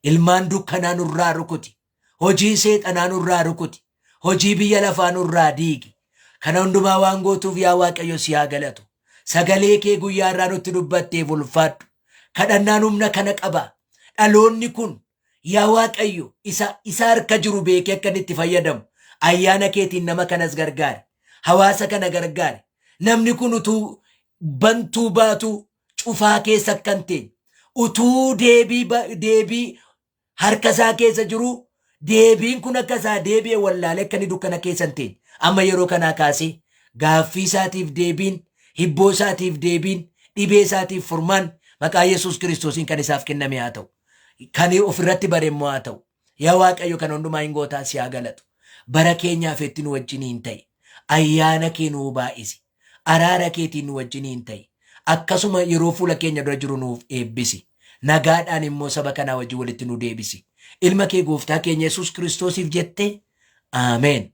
Ilmaan dukkanaa nurraa rukuti. Hojii seexanaa nurraa rukuti. Hojii biyya lafaa nurraa diigi. Kana hundumaa waan gootuuf yaa Waaqayyo si haa galatu. Sagalee kee guyyaa irraa nutti dubbatteef ulfaadhu. Kadhannaan humna kana qaba. Dhaloonni kun yaa Waaqayyo isa isa harka jiru beekee akka inni itti fayyadamu ayyaana keetiin nama kanas gargaari. Hawaasa kana gargaari. Namni kun utuu bantuu baatu cufaa keessa akka hin teenye utuu deebii deebii harka isaa keessa jiru deebiin kun akka isaa deebi'e wallaalee akka inni dukkana keessa hin teenye. Amma yeroo kanaa kaasee gaaffii isaatiif deebiin, hibboo isaatiif deebiin, dhibee isaatiif furmaan maqaa Yesuus Kiristoosiin kan isaaf kenname haa ta'u. Kan ofirratti bare immoo haa ta'u. Yaa Waaqayyo kan hundumaa hin gootaa si haa galatu. Bara keenyaaf itti nu wajjiniin ta'i. Ayyaana kee nuu baay'isi. Araara keetiin nu wajjiniin ta'i. Akkasuma yeroo fuula keenya dura jiru nuuf eebbisi. Nagaadhaan immoo saba kanaa wajjin walitti nu deebisi. Ilma kee gooftaa keenya Yesuus Kiristoosiif jettee Aameen.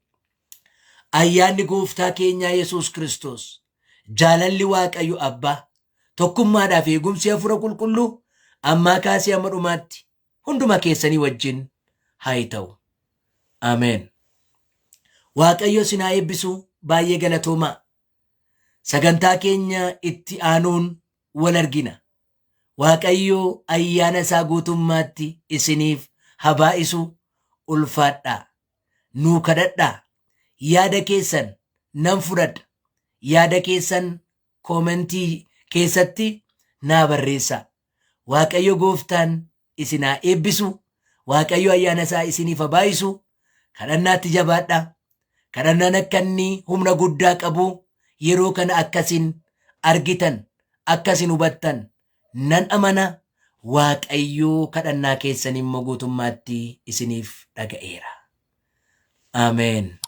Ayyaanni gooftaa keenyaa Yesuus Kiristoos, jaalalli Waaqayyo Abbaa, tokkummaadhaaf eegumsi Hafuura Qulqulluu ammaa kaasee hamma dhumaatti hunduma keessanii wajjin haa ta'u. Ameen. Waaqayyo isin haa eebbisu baay'ee galatoomaa. Sagantaa keenya itti aanuun wal argina. Waaqayyo ayyaana isaa guutummaatti isiniif haa baay'isu ulfaadhaa. Nuu kadhadhaa. Yaada keessan nan fudhadha. Yaada keessan koomentii keessatti naa barreessaa. Waaqayyo gooftaan isin haa eebbisu. Waaqayyo ayyaana isaa isiniif haa baay'isu. Kadhannaatti jabaadhaa. Kadhannaan akka inni humna guddaa qabu yeroo kana akkasin argitan, akkasin hubattan nan amana. Waaqayyo kadhannaa keessan immoo guutummaatti isiniif dhaga'eera. Ameen.